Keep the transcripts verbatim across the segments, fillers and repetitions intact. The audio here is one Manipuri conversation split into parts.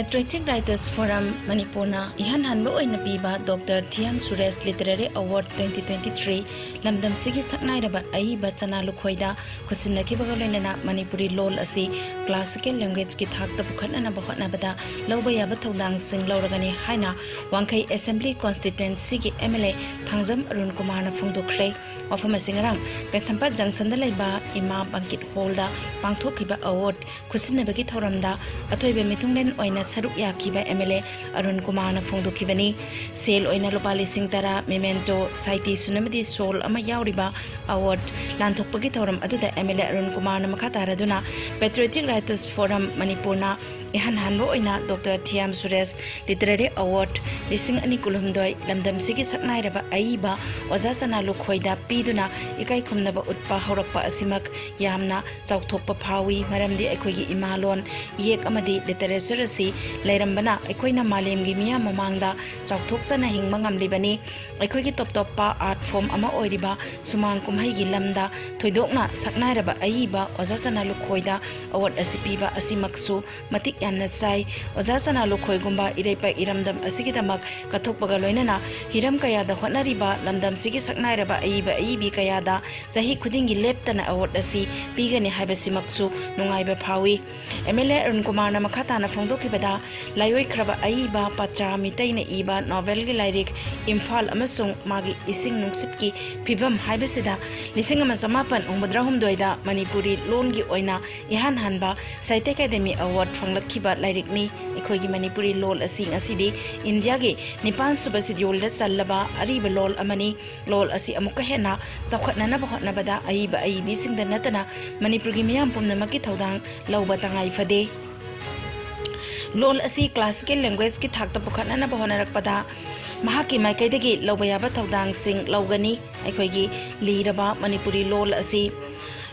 Patriotic Writers Forum ꯃꯅꯤꯄꯨꯔꯅ ꯏꯍꯥꯟ ꯍꯥꯟꯕ ꯑꯣꯏꯅ ꯄꯤꯕ doctor Thiyam Suresh Literary Award twenty twenty-three ꯂꯝꯗꯝꯁꯤꯒꯤ ꯁꯛꯅꯥꯏꯔꯕ ꯑꯏꯕ ꯆꯅꯥ ꯂꯨꯈꯣꯏꯗ ꯈꯨꯠꯁꯤꯟꯅꯈꯤꯕꯒ ꯂꯣꯏꯅꯅ ꯃꯅꯤꯄꯨꯔꯤ ꯂꯣꯜ ꯑꯁꯤ classical languageꯀꯤ ꯊꯥꯛꯇ ꯄꯨꯈꯠꯅꯅꯕ ꯍꯣꯠꯅꯕꯗ ꯂꯧꯕ ꯌꯥꯕ ꯊꯧꯗꯥꯡꯁꯤꯡ ꯂꯧꯔꯒꯅꯤ ꯍꯥꯏꯅ ꯋꯥꯡꯈꯩ Assembly Constituencyꯒꯤ MLA ꯊꯥꯡꯖꯝ ꯑꯔꯨꯟ ꯀꯨꯃꯥꯔꯅ ꯐꯣꯡꯗꯣꯛꯈ꯭ꯔꯦ꯫ ꯋꯥꯐꯝ ꯑꯁꯤ ꯉꯔꯥꯡ ꯀꯩꯁꯥꯝꯄꯥꯠ ꯖꯪꯁꯟꯗ ꯂꯩꯕ ꯏꯃꯥ ꯕꯪꯀꯤꯠ ꯍꯣꯜꯗ ꯄꯥꯡꯊꯣꯛꯈꯤꯕ award ꯈꯨꯠꯁꯤꯟꯅꯕꯒꯤ ꯊꯧꯔꯝꯗ ꯑꯊꯣꯏꯕ ꯃꯤꯊꯨꯡꯂꯦꯟ ꯑꯣꯏꯅ ꯁꯔꯨꯛ ꯌꯥꯈꯤꯕ MLA ꯑꯔꯨꯟ ꯀꯨꯃꯥꯔꯅ ꯐꯣꯡꯗꯣꯛꯈꯤꯕꯅꯤ꯫ ꯁꯦꯜ ꯑꯣꯏꯅ ꯂꯨꯄꯥ ꯂꯤꯁꯤꯡ ꯇꯔꯥ, memento, ꯁꯥꯏꯇꯤ ꯁꯨꯅꯃꯗꯤ ꯁꯣꯜ ꯑꯃ ꯌꯥꯎꯔꯤꯕ award ꯂꯥꯟꯊꯣꯛꯄꯒꯤ ꯊꯧꯔꯝ ꯑꯗꯨꯗ MLA ꯑꯔꯨꯟ ꯀꯨꯃꯥꯔꯅ ꯃꯈꯥ ꯇꯥꯔꯗꯨꯅ Patriotic Writers Forum ꯃꯅꯤꯄꯨꯔꯅ ꯏꯍꯥꯟ ꯍꯥꯟꯕ ꯑꯣꯏꯅ doctor Thiyam Suresh Literary Award ꯂꯤꯁꯤꯡ ꯑꯅꯤ ꯀꯨꯟꯍꯨꯝꯗꯣꯏ ꯂꯝꯗꯝꯁꯤꯒꯤ ꯁꯛꯅꯥꯏꯔꯕ ꯑꯏꯕ ꯑꯣꯖꯥ ꯆꯅꯥ ꯂꯨꯈꯣꯏꯗ ꯄꯤꯗꯨꯅ ꯏꯀꯥꯏ ꯈꯨꯝꯅꯕ ꯎꯠꯄ ꯍꯧꯔꯛꯄ ꯑꯁꯤꯃꯛ ꯌꯥꯝꯅ ꯆꯥꯎꯊꯣꯛꯄ ꯐꯥꯎꯏ, ꯃꯔꯝꯗꯤ ꯑꯩꯈꯣꯏꯒꯤ ꯏꯃꯥ ꯂꯣꯟ, ꯏꯌꯦꯛ ꯑꯃꯗꯤ literature ꯑꯁꯤ ꯂꯩꯔꯝꯕꯅ ꯑꯩꯈꯣꯏꯅ ꯃꯥꯂꯦꯝꯒꯤ ꯃꯤꯌꯥꯝ ꯃꯃꯥꯡꯗ ꯆꯥꯎꯊꯣꯛꯆꯅ ꯍꯤꯡꯕ ꯉꯝꯂꯤꯕꯅꯤ꯫ ꯑꯩꯈꯣꯏꯒꯤ ꯇꯣꯞ ꯇꯣꯞꯄ art form ꯑꯃ ꯑꯣꯏꯔꯤꯕ ꯁꯨꯃꯥꯡ ꯀꯨꯝꯍꯩꯒꯤ ꯂꯝꯗ ꯊꯣꯏꯗꯣꯛꯅ ꯁꯛꯅꯥꯏꯔꯕ ꯑꯏꯕ ꯑꯣꯖꯥ ꯆꯅꯥ ꯂꯨꯈꯣꯏꯗ award ꯑꯁꯤ ꯄꯤꯕ ꯑꯁꯤꯃꯛꯁꯨ ꯃꯇꯤꯛ ꯌꯥꯝꯅ ꯆꯥꯏ꯫ ꯑꯣꯖꯥ ꯆꯅꯥ ꯂꯨꯈꯣꯏꯒꯨꯝꯕ ꯏꯔꯩꯄꯥꯛ ꯏꯔꯝꯗꯝ ꯑꯁꯤꯒꯤꯗꯃꯛ ꯀꯠꯊꯣꯛꯄꯒ ꯂꯣꯏꯅꯅ ꯍꯤꯔꯝ ꯀꯌꯥꯗ ꯍꯣꯠꯅꯔꯤꯕ ꯂꯝꯗꯝꯁꯤꯒꯤ ꯁꯛꯅꯥꯏꯔꯕ ꯑꯏꯕ ꯑꯏꯕꯤ ꯀꯌꯥꯗ ꯆꯍꯤ ꯈꯨꯗꯤꯡꯒꯤ ꯂꯦꯞꯇꯅ award ꯑꯁꯤ ꯄꯤꯒꯅꯤ ꯍꯥꯏꯕꯁꯤꯃꯛꯁꯨ ꯅꯨꯡꯉꯥꯏꯕ ꯐꯥꯎꯏ꯫ MLA ꯑꯔꯨꯟ ꯀꯨꯃꯥꯔꯅ ꯃꯈꯥ ꯇꯥꯅ ꯐꯣꯡꯗꯣꯛꯈꯤꯕꯗ, ꯂꯥꯏꯑꯣꯏꯈ꯭ꯔꯕ ꯑꯏꯕ ꯄꯥꯆꯥ ꯃꯤꯇꯩꯅ ꯏꯕ novelꯒꯤ ꯂꯥꯏꯔꯤꯛ ꯏꯝꯐꯥꯜ ꯑꯃꯁꯨꯡ ꯃꯥꯒꯤ ꯏꯁꯤꯡ ꯅꯨꯡꯁꯤꯠꯀꯤ ꯐꯤꯕꯝ ꯍꯥꯏꯕꯁꯤꯗ ꯂꯤꯁꯤꯡ ꯑꯃ ꯆꯃꯥꯄꯟ ꯍꯨꯝꯐꯨꯇꯔꯥꯍꯨꯝꯗꯣꯏꯗ ꯃꯅꯤꯄꯨꯔꯤ ꯂꯣꯟꯒꯤ ꯑꯣꯏꯅ ꯏꯍꯥꯟ ꯍꯥꯟꯕ ꯁꯥꯍꯤꯇ꯭ꯌ ꯑꯦꯀꯥꯗꯦꯃꯤ award ꯐꯪꯂꯛꯈꯤꯕ ꯂꯥꯏꯔꯤꯛꯅꯤ꯫ ꯑꯩꯈꯣꯏꯒꯤ ꯃꯅꯤꯄꯨꯔꯤ ꯂꯣꯜ ꯑꯁꯤ ꯉꯁꯤꯗꯤ ꯏꯟꯗꯤꯌꯥꯒꯤ ꯅꯤꯄꯥꯟ ꯁꯨꯕ scheduleꯗ ꯆꯜꯂꯕ ꯑꯔꯤꯕ ꯂꯣꯜ ꯑꯃꯅꯤ꯫ ꯂꯣꯜ ꯑꯁꯤ ꯑꯃꯨꯛꯀ ꯍꯦꯟꯅ ꯆꯥꯎꯈꯠꯅꯅꯕ ꯍꯣꯠꯅꯕꯗ ꯑꯏꯕ ꯑꯏꯕꯤꯁꯤꯡꯗ ꯅꯠꯇꯅ ꯃꯅꯤꯄꯨꯔꯒꯤ ꯃꯤꯌꯥꯝ ꯄꯨꯝꯅꯃꯛꯀꯤ ꯊꯧꯗꯥꯡ ꯂꯧꯕ ꯇꯉꯥꯏ ꯐꯗꯦ꯫ ꯂꯣꯜ ꯑꯁꯤ classical languageꯀꯤ ꯊꯥꯛꯇ ꯄꯨꯈꯠꯅꯅꯕ ꯍꯣꯠꯅꯔꯛꯄꯗ ꯃꯍꯥꯛꯀꯤ ꯃꯥꯏꯀꯩꯗꯒꯤ ꯂꯧꯕ ꯌꯥꯕ ꯊꯧꯗꯥꯡꯁꯤꯡ ꯂꯧꯒꯅꯤ꯫ ꯑꯩꯈꯣꯏꯒꯤ ꯂꯤꯔꯕ ꯃꯅꯤꯄꯨꯔꯤ ꯂꯣꯜ ꯑꯁꯤ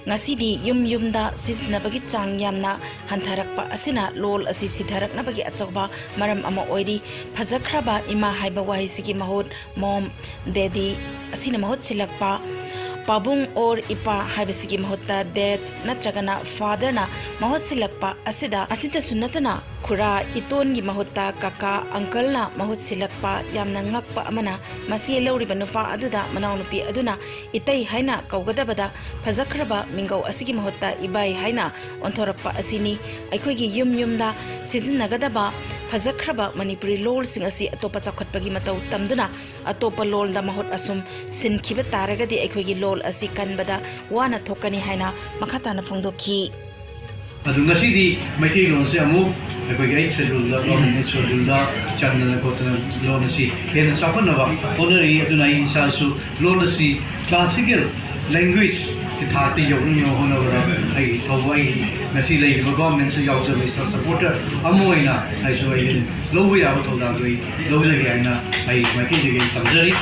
ꯉꯁꯤꯗꯤ ꯌꯨꯝ ꯌꯨꯝꯗ ꯁꯤꯖꯤꯟꯅꯕꯒꯤ ꯆꯥꯡ ꯌꯥꯝꯅ ꯍꯟꯊꯔꯛꯄ ꯑꯁꯤꯅ ꯂꯣꯜ ꯑꯁꯤ ꯁꯤꯊꯔꯛꯅꯕꯒꯤ ꯑꯆꯧꯕ ꯃꯔꯝ ꯑꯃ ꯑꯣꯏꯔꯤ꯫ ꯐꯖꯈ꯭ꯔꯕ ꯏꯃꯥ ꯍꯥꯏꯕ ꯋꯥꯍꯩꯁꯤꯒꯤ ꯃꯍꯨꯠ mom, daddy ꯑꯁꯤꯅ ꯃꯍꯨꯠ ꯁꯤꯜꯂꯛꯄ, ꯄꯥꯕꯨꯡ ꯑꯣꯔ ꯏꯄꯥ ꯍꯥꯏꯕꯁꯤꯒꯤ ꯃꯍꯨꯠꯇ ꯗꯦꯗ ꯅꯠꯇ꯭ꯔꯒꯅ ꯐꯥꯗꯔꯅ ꯃꯍꯨꯠ ꯁꯤꯜꯂꯛꯄ ꯑꯁꯤꯗ, ꯑꯁꯤꯇꯁꯨ ꯅꯠꯇꯅ ꯈꯨꯔꯥ ꯏꯇꯣꯟꯒꯤ ꯃꯍꯨꯠꯇ ꯀꯀꯥ, ꯑꯪꯀꯜꯅ ꯃꯍꯨꯠ ꯁꯤꯜꯂꯛꯄ ꯌꯥꯝꯅ ꯉꯛꯄ ꯑꯃꯅ, ꯃꯆꯦ ꯂꯧꯔꯤꯕ ꯅꯨꯄꯥ ꯑꯗꯨꯗ ꯃꯅꯥꯎꯅꯨꯄꯤ ꯑꯗꯨꯅ ꯏꯇꯩ ꯍꯥꯏꯅ ꯀꯧꯒꯗꯕꯗ ꯐꯖꯈ꯭ꯔꯕ ꯃꯤꯡꯒꯧ ꯑꯁꯤꯒꯤ ꯃꯍꯨꯠꯇ ꯏꯕꯥꯏ ꯍꯥꯏꯅ ꯑꯣꯟꯊꯣꯔꯛꯄ ꯑꯁꯤꯅꯤ꯫ ꯑꯩꯈꯣꯏꯒꯤ ꯌꯨꯝ ꯌꯨꯝꯗ ꯁꯤꯖꯤꯟꯅꯒꯗꯕ ꯐꯖꯈ꯭ꯔꯕ ꯃꯅꯤꯄꯨꯔꯤ ꯂꯣꯜꯁꯤꯡ ꯑꯁꯤ ꯑꯇꯣꯞꯄ ꯆꯥꯎꯈꯠꯄꯒꯤ ꯃꯇꯧ ꯇꯝꯗꯨꯅ ꯑꯇꯣꯞꯄ ꯂꯣꯜꯗ ꯃꯍꯨꯠ ꯑꯁꯨꯝ ꯁꯤꯟꯈꯤꯕ ꯇꯥꯔꯒꯗꯤ ꯑꯩꯈꯣꯏꯒꯤ ꯂꯣꯜ ꯑꯁꯤ ꯀꯟꯕꯗ ꯋꯥꯅ ꯊꯣꯛꯀꯅꯤ ꯍꯥꯏꯅ ꯃꯈꯥ ꯇꯥꯅ ꯐꯣꯡꯗꯣꯛꯈꯤ꯫ ꯑꯗꯨ ꯉꯁꯤꯗꯤ ꯃꯩꯇꯩꯂꯣꯟꯁꯦ ꯑꯃꯨꯛ ꯑꯩꯈꯣꯏꯒꯤ ꯑꯩꯠ ꯁꯦꯗꯨꯜꯗ, ꯒꯣꯚꯔꯟꯃꯦꯟ ꯁꯦꯗꯨꯜꯗ ꯆꯟꯗꯅ ꯈꯣꯠꯇꯅ ꯂꯣꯟ ꯑꯁꯤ ꯍꯦꯟꯅ ꯆꯥꯎꯈꯠꯅꯕ ꯍꯣꯠꯅꯔꯤ꯫ ꯑꯗꯨꯅ ꯑꯩ ꯏꯁꯥꯁꯨ ꯂꯣꯟ ꯑꯁꯤ ꯀ꯭ꯂꯥꯁꯤꯀꯦꯜ ꯂꯦꯡꯒ꯭ꯋꯦꯖꯀꯤ ꯊꯥꯛꯇ ꯌꯧꯅꯅꯕ ꯍꯣꯠꯅꯕꯗ ꯑꯩꯒꯤ ꯊꯧꯕ, ꯑꯩ ꯉꯁꯤ ꯂꯩꯔꯤꯕ ꯒꯣꯚꯔꯟꯃꯦꯟꯁꯦ ꯌꯥꯎꯖꯕ ꯏꯁꯥ ꯁꯄꯣꯔꯇꯔ ꯑꯃ ꯑꯣꯏꯅ ꯑꯩꯁꯨ ꯑꯩ ꯂꯧꯕ ꯌꯥꯕ ꯊꯧꯗꯥꯡꯗꯣ ꯑꯩ ꯂꯧꯖꯒꯦ ꯍꯥꯏꯅ ꯑꯩ ꯃꯥꯏꯀꯩꯗꯒꯤ ꯑꯩ ꯇꯝꯖꯔꯤ꯫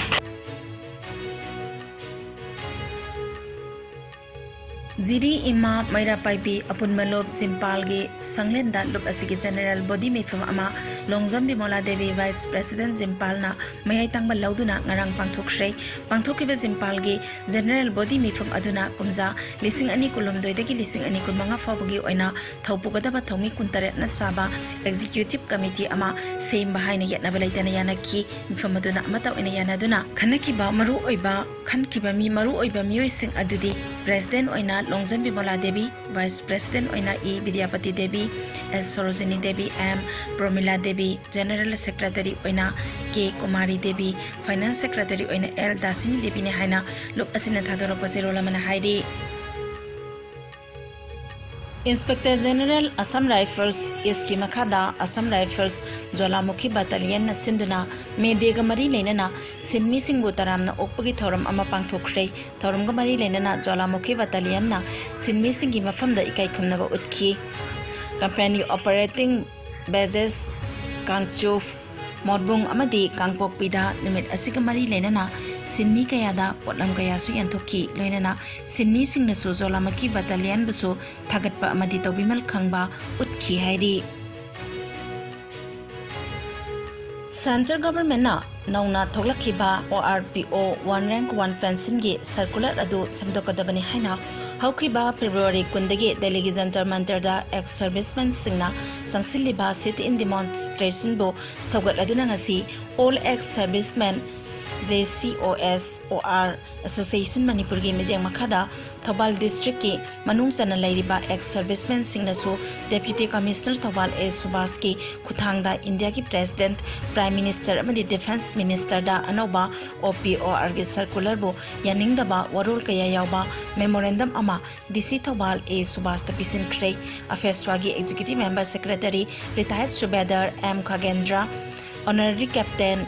ꯖꯤꯔꯤ ꯏꯃꯥ ꯃꯩꯔꯥ ꯄꯥꯏꯕꯤ ꯑꯄꯨꯟꯕ ꯂꯨꯞ ꯖꯤꯝꯄꯥꯜꯒꯤ ꯁꯪꯂꯦꯟꯗ ꯂꯨꯞ ꯑꯁꯤꯒꯤ ꯖꯦꯅꯔꯦꯜ ꯕꯣꯗꯤ ꯃꯤꯐꯝ ꯑꯃ ꯂꯣꯡꯖꯝ ꯕꯤꯃꯣꯂꯥ ꯗꯦꯕꯤ, ꯚꯥꯏꯁ ꯄ꯭ꯔꯦꯁꯤꯗꯦꯟꯠ ꯖꯤꯝꯄꯥꯜꯅ ꯃꯌꯥꯏ ꯇꯪꯕ ꯂꯧꯗꯨꯅ ꯉꯔꯥꯡ ꯄꯥꯡꯊꯣꯛꯈ꯭ꯔꯦ꯫ ꯄꯥꯡꯊꯣꯛꯈꯤꯕ ꯖꯤꯝꯄꯥꯜꯒꯤ ꯖꯦꯅꯔꯦꯜ ꯕꯣꯗꯤ ꯃꯤꯐꯝ ꯑꯗꯨꯅ ꯀꯨꯝꯖꯥ ꯂꯤꯁꯤꯡ ꯑꯅꯤ ꯀꯨꯟꯍꯨꯝꯗꯣꯏꯗꯒꯤ ꯂꯤꯁꯤꯡ ꯑꯅꯤ ꯀꯨꯟꯃꯉꯥ ꯐꯥꯎꯕꯒꯤ ꯑꯣꯏꯅ ꯊꯧꯄꯨꯒꯗꯕ ꯊꯧꯃꯤ ꯀꯨꯟꯇꯔꯦꯠꯅ ꯁꯥꯕ ꯑꯦꯛꯖꯤꯀ꯭ꯌꯨꯇꯤꯚ ꯀꯃꯤꯇꯤ ꯑꯃ ꯁꯦꯝꯕ ꯍꯥꯏꯅ ꯌꯦꯠꯅꯕ ꯂꯩꯇꯅ ꯌꯥꯅꯈꯤ꯫ ꯃꯤꯐꯝ ꯑꯗꯨꯅ ꯑꯃꯠꯇ ꯑꯣꯏꯅ ꯌꯥꯅꯗꯨꯅ ꯈꯟꯅꯈꯤꯕ ꯃꯔꯨꯑꯣꯏꯕ, ꯈꯟꯈꯤꯕ ꯃꯤ ꯃꯔꯨꯑꯣꯏꯕ ꯃꯤꯑꯣꯏꯁꯤꯡ ꯑꯗꯨꯗꯤ ꯄ꯭ꯔꯦꯁꯤꯗꯦꯟꯠ ꯑꯣꯏꯅ ꯂꯣꯡꯖꯝ ꯕꯤꯃꯣꯂꯥ ꯗꯦꯕꯤ, ꯚꯥꯏꯁ ꯄ꯭ꯔꯦꯁꯤꯗꯦꯟꯠ ꯑꯣꯏꯅ E Bidyapati Devi, S Sorojini Devi, M Promila Devi, general secretary ꯑꯣꯏꯅ K Kumari Devi, finance secretary ꯑꯣꯏꯅ ꯑꯦꯜ ꯗꯥꯁꯤꯅꯤ ꯗꯦꯕꯤꯅꯤ ꯍꯥꯏꯅ ꯂꯨꯞ ꯑꯁꯤꯅ ꯊꯥꯗꯣꯔꯛꯄ ꯆꯦꯔꯣꯜ ꯑꯃꯅ ꯍꯥꯏꯔꯤ꯫ ꯏꯟꯁꯄꯦꯛꯇꯔ ꯖꯦꯅꯔꯦꯜ ꯑꯁꯥꯝ ꯔꯥꯏꯐꯜꯁ ꯏꯁꯀꯤ ꯃꯈꯥꯗ ꯑꯁꯥꯝ ꯔꯥꯏꯐꯜꯁ ꯖ꯭ꯋꯥꯂꯥꯃꯨꯈꯤ ꯕꯠꯇꯥꯂꯤꯌꯟꯅ ꯁꯤꯟꯗꯨꯅ ꯃꯦ ꯗꯦꯒ ꯃꯔꯤ ꯂꯩꯅꯅ ꯁꯤꯟꯃꯤꯁꯤꯡꯕꯨ ꯇꯔꯥꯝꯅ ꯑꯣꯛꯄꯒꯤ ꯊꯧꯔꯝ ꯑꯃ ꯄꯥꯡꯊꯣꯛꯈ꯭ꯔꯦ꯫ ꯊꯧꯔꯝꯒ ꯃꯔꯤ ꯂꯩꯅꯅ ꯖ꯭ꯋꯥꯂꯥꯃꯨꯈꯤ ꯕꯠꯇꯥꯂꯤꯌꯟꯅ ꯁꯤꯟꯃꯤꯁꯤꯡꯒꯤ ꯃꯐꯝꯗ ꯏꯀꯥꯏ ꯈꯨꯝꯅꯕ ꯎꯠꯈꯤ꯫ ꯀꯝꯄꯦꯅꯤ ꯑꯣꯄꯔꯦꯇꯤꯡ ꯕꯦꯖꯦꯁ ꯀꯥꯡꯆꯨꯞ, ꯃꯣꯠꯕꯨꯡ ꯑꯃꯗꯤ ꯀꯥꯡꯄꯣꯛꯄꯤꯗ ꯅꯨꯃꯤꯠ ꯑꯁꯤꯒ ꯃꯔꯤ ꯂꯩꯅꯅ ꯁꯤꯟꯃꯤ ꯀꯌꯥꯗ ꯄꯣꯠꯂꯝ ꯀꯌꯥꯁꯨ ꯌꯦꯟꯊꯣꯛꯈꯤ꯫ ꯂꯣꯏꯅꯅ ꯁꯤꯟꯃꯤꯁꯤꯡꯅꯁꯨ ꯖ꯭ꯋꯥꯂꯥꯃꯨꯈꯤ ꯕꯠꯇꯥꯂꯤꯌꯟꯕꯨꯁꯨ ꯊꯥꯒꯠꯄ ꯑꯃꯗꯤ ꯇꯧꯕꯤꯃꯜ ꯈꯪꯕ ꯎꯠꯈꯤ ꯍꯥꯏꯔꯤ꯫ Central Government ꯅ ꯅꯧꯅ ꯊꯣꯛꯂꯛꯈꯤꯕ O R P O One Rank One Pension ꯒꯤ circular ꯑꯗꯨ ꯁꯦꯝꯗꯣꯛꯀꯗꯕꯅꯤ ꯍꯥꯏꯅ ꯍꯧꯈꯤꯕ February ꯀꯨꯟꯗꯒꯤ ꯗꯦꯜꯂꯤꯒꯤ ꯖꯟꯇꯔ ꯃꯟꯇꯔꯗ ex servicemen ꯁꯤꯡꯅ ꯆꯪꯁꯤꯜꯂꯤꯕ sit-in demonstration ꯕꯨ ꯁꯧꯒꯠꯂꯗꯨꯅ ꯉꯁꯤ All Ex Servicemen, J C O S O R Association ꯃꯅꯤꯄꯨꯔꯒꯤ ꯃꯤꯠꯌꯦꯡ ꯃꯈꯥꯗ ꯊꯧꯕꯥꯜ district ꯀꯤ ꯃꯅꯨꯡ ꯆꯟꯅ ꯂꯩꯔꯤꯕ ex servicemen ꯁꯤꯡꯅꯁꯨ Deputy Commissioner Thoubal A ꯁꯨꯕꯥꯁꯀꯤ ꯈꯨꯠꯊꯥꯡꯗ ꯏꯟꯗꯤꯌꯥꯒꯤ President, Prime Minister ꯑꯃꯗꯤ Defence Minister ꯗ ꯑꯅꯧꯕ O P O R ꯒꯤ circular ꯕꯨ ꯌꯥꯅꯤꯡꯗꯕ ꯋꯥꯔꯣꯜ ꯀꯌꯥ ꯌꯥꯎꯕ memorandum ꯑꯃ D C Thoubal A ꯁꯨꯕꯥꯁꯇ ꯄꯤꯁꯤꯟꯈ꯭ꯔꯦ꯫ AFESWA ꯒꯤ Executive Member Secretary Retired Subedar M ꯈꯥꯒꯦꯟꯗ꯭ꯔ, Honorary Captain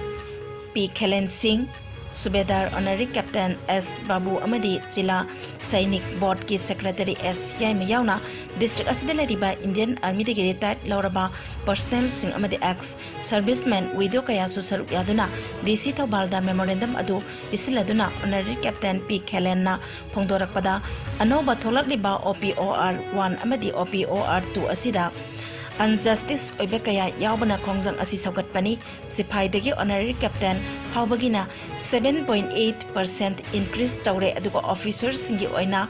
P ꯈꯦꯂꯦꯟ ꯁꯤꯡ, Subedar Honorary Captain S ꯕꯥꯕꯨ ꯑꯃꯗꯤ ꯖꯤꯂꯥ ꯁꯩꯅꯤꯛ ꯕꯣꯔꯗꯀꯤ Secretary S ꯌꯥꯏꯃ ꯌꯥꯎꯅ district ꯑꯁꯤꯗ ꯂꯩꯔꯤꯕ Indian Army ꯗꯒꯤ retired ꯂꯧꯔꯕ personnel ꯁꯤꯡ ꯑꯃꯗꯤ ex servicemen, widow ꯀꯌꯥꯁꯨ ꯁꯔꯨꯛ ꯌꯥꯗꯨꯅ D C ꯊꯧꯕꯥꯜꯗ memorandum ꯑꯗꯨ ꯄꯤꯁꯤꯜꯂꯗꯨꯅ Honorary Captain P ꯈꯦꯂꯦꯟꯅ ꯐꯣꯡꯗꯣꯔꯛꯄꯗ, ꯑꯅꯧꯕ ꯊꯣꯛꯂꯛꯂꯤꯕ O P O R One ꯑꯃꯗꯤ O P O R Two ꯑꯁꯤꯗ injustice ꯑꯣꯏꯕ ꯀꯌꯥ ꯌꯥꯎꯕꯅ ꯈꯣꯡꯖꯪ ꯑꯁꯤ ꯁꯧꯒꯠꯄꯅꯤ꯫ ꯁꯤꯐꯥꯏꯗꯒꯤ Honorary Captain ꯐꯥꯎꯕꯒꯤꯅ seven point eight percent increase ꯇꯧꯔꯦ, ꯑꯗꯨꯒ officer ꯁꯤꯡꯒꯤ ꯑꯣꯏꯅ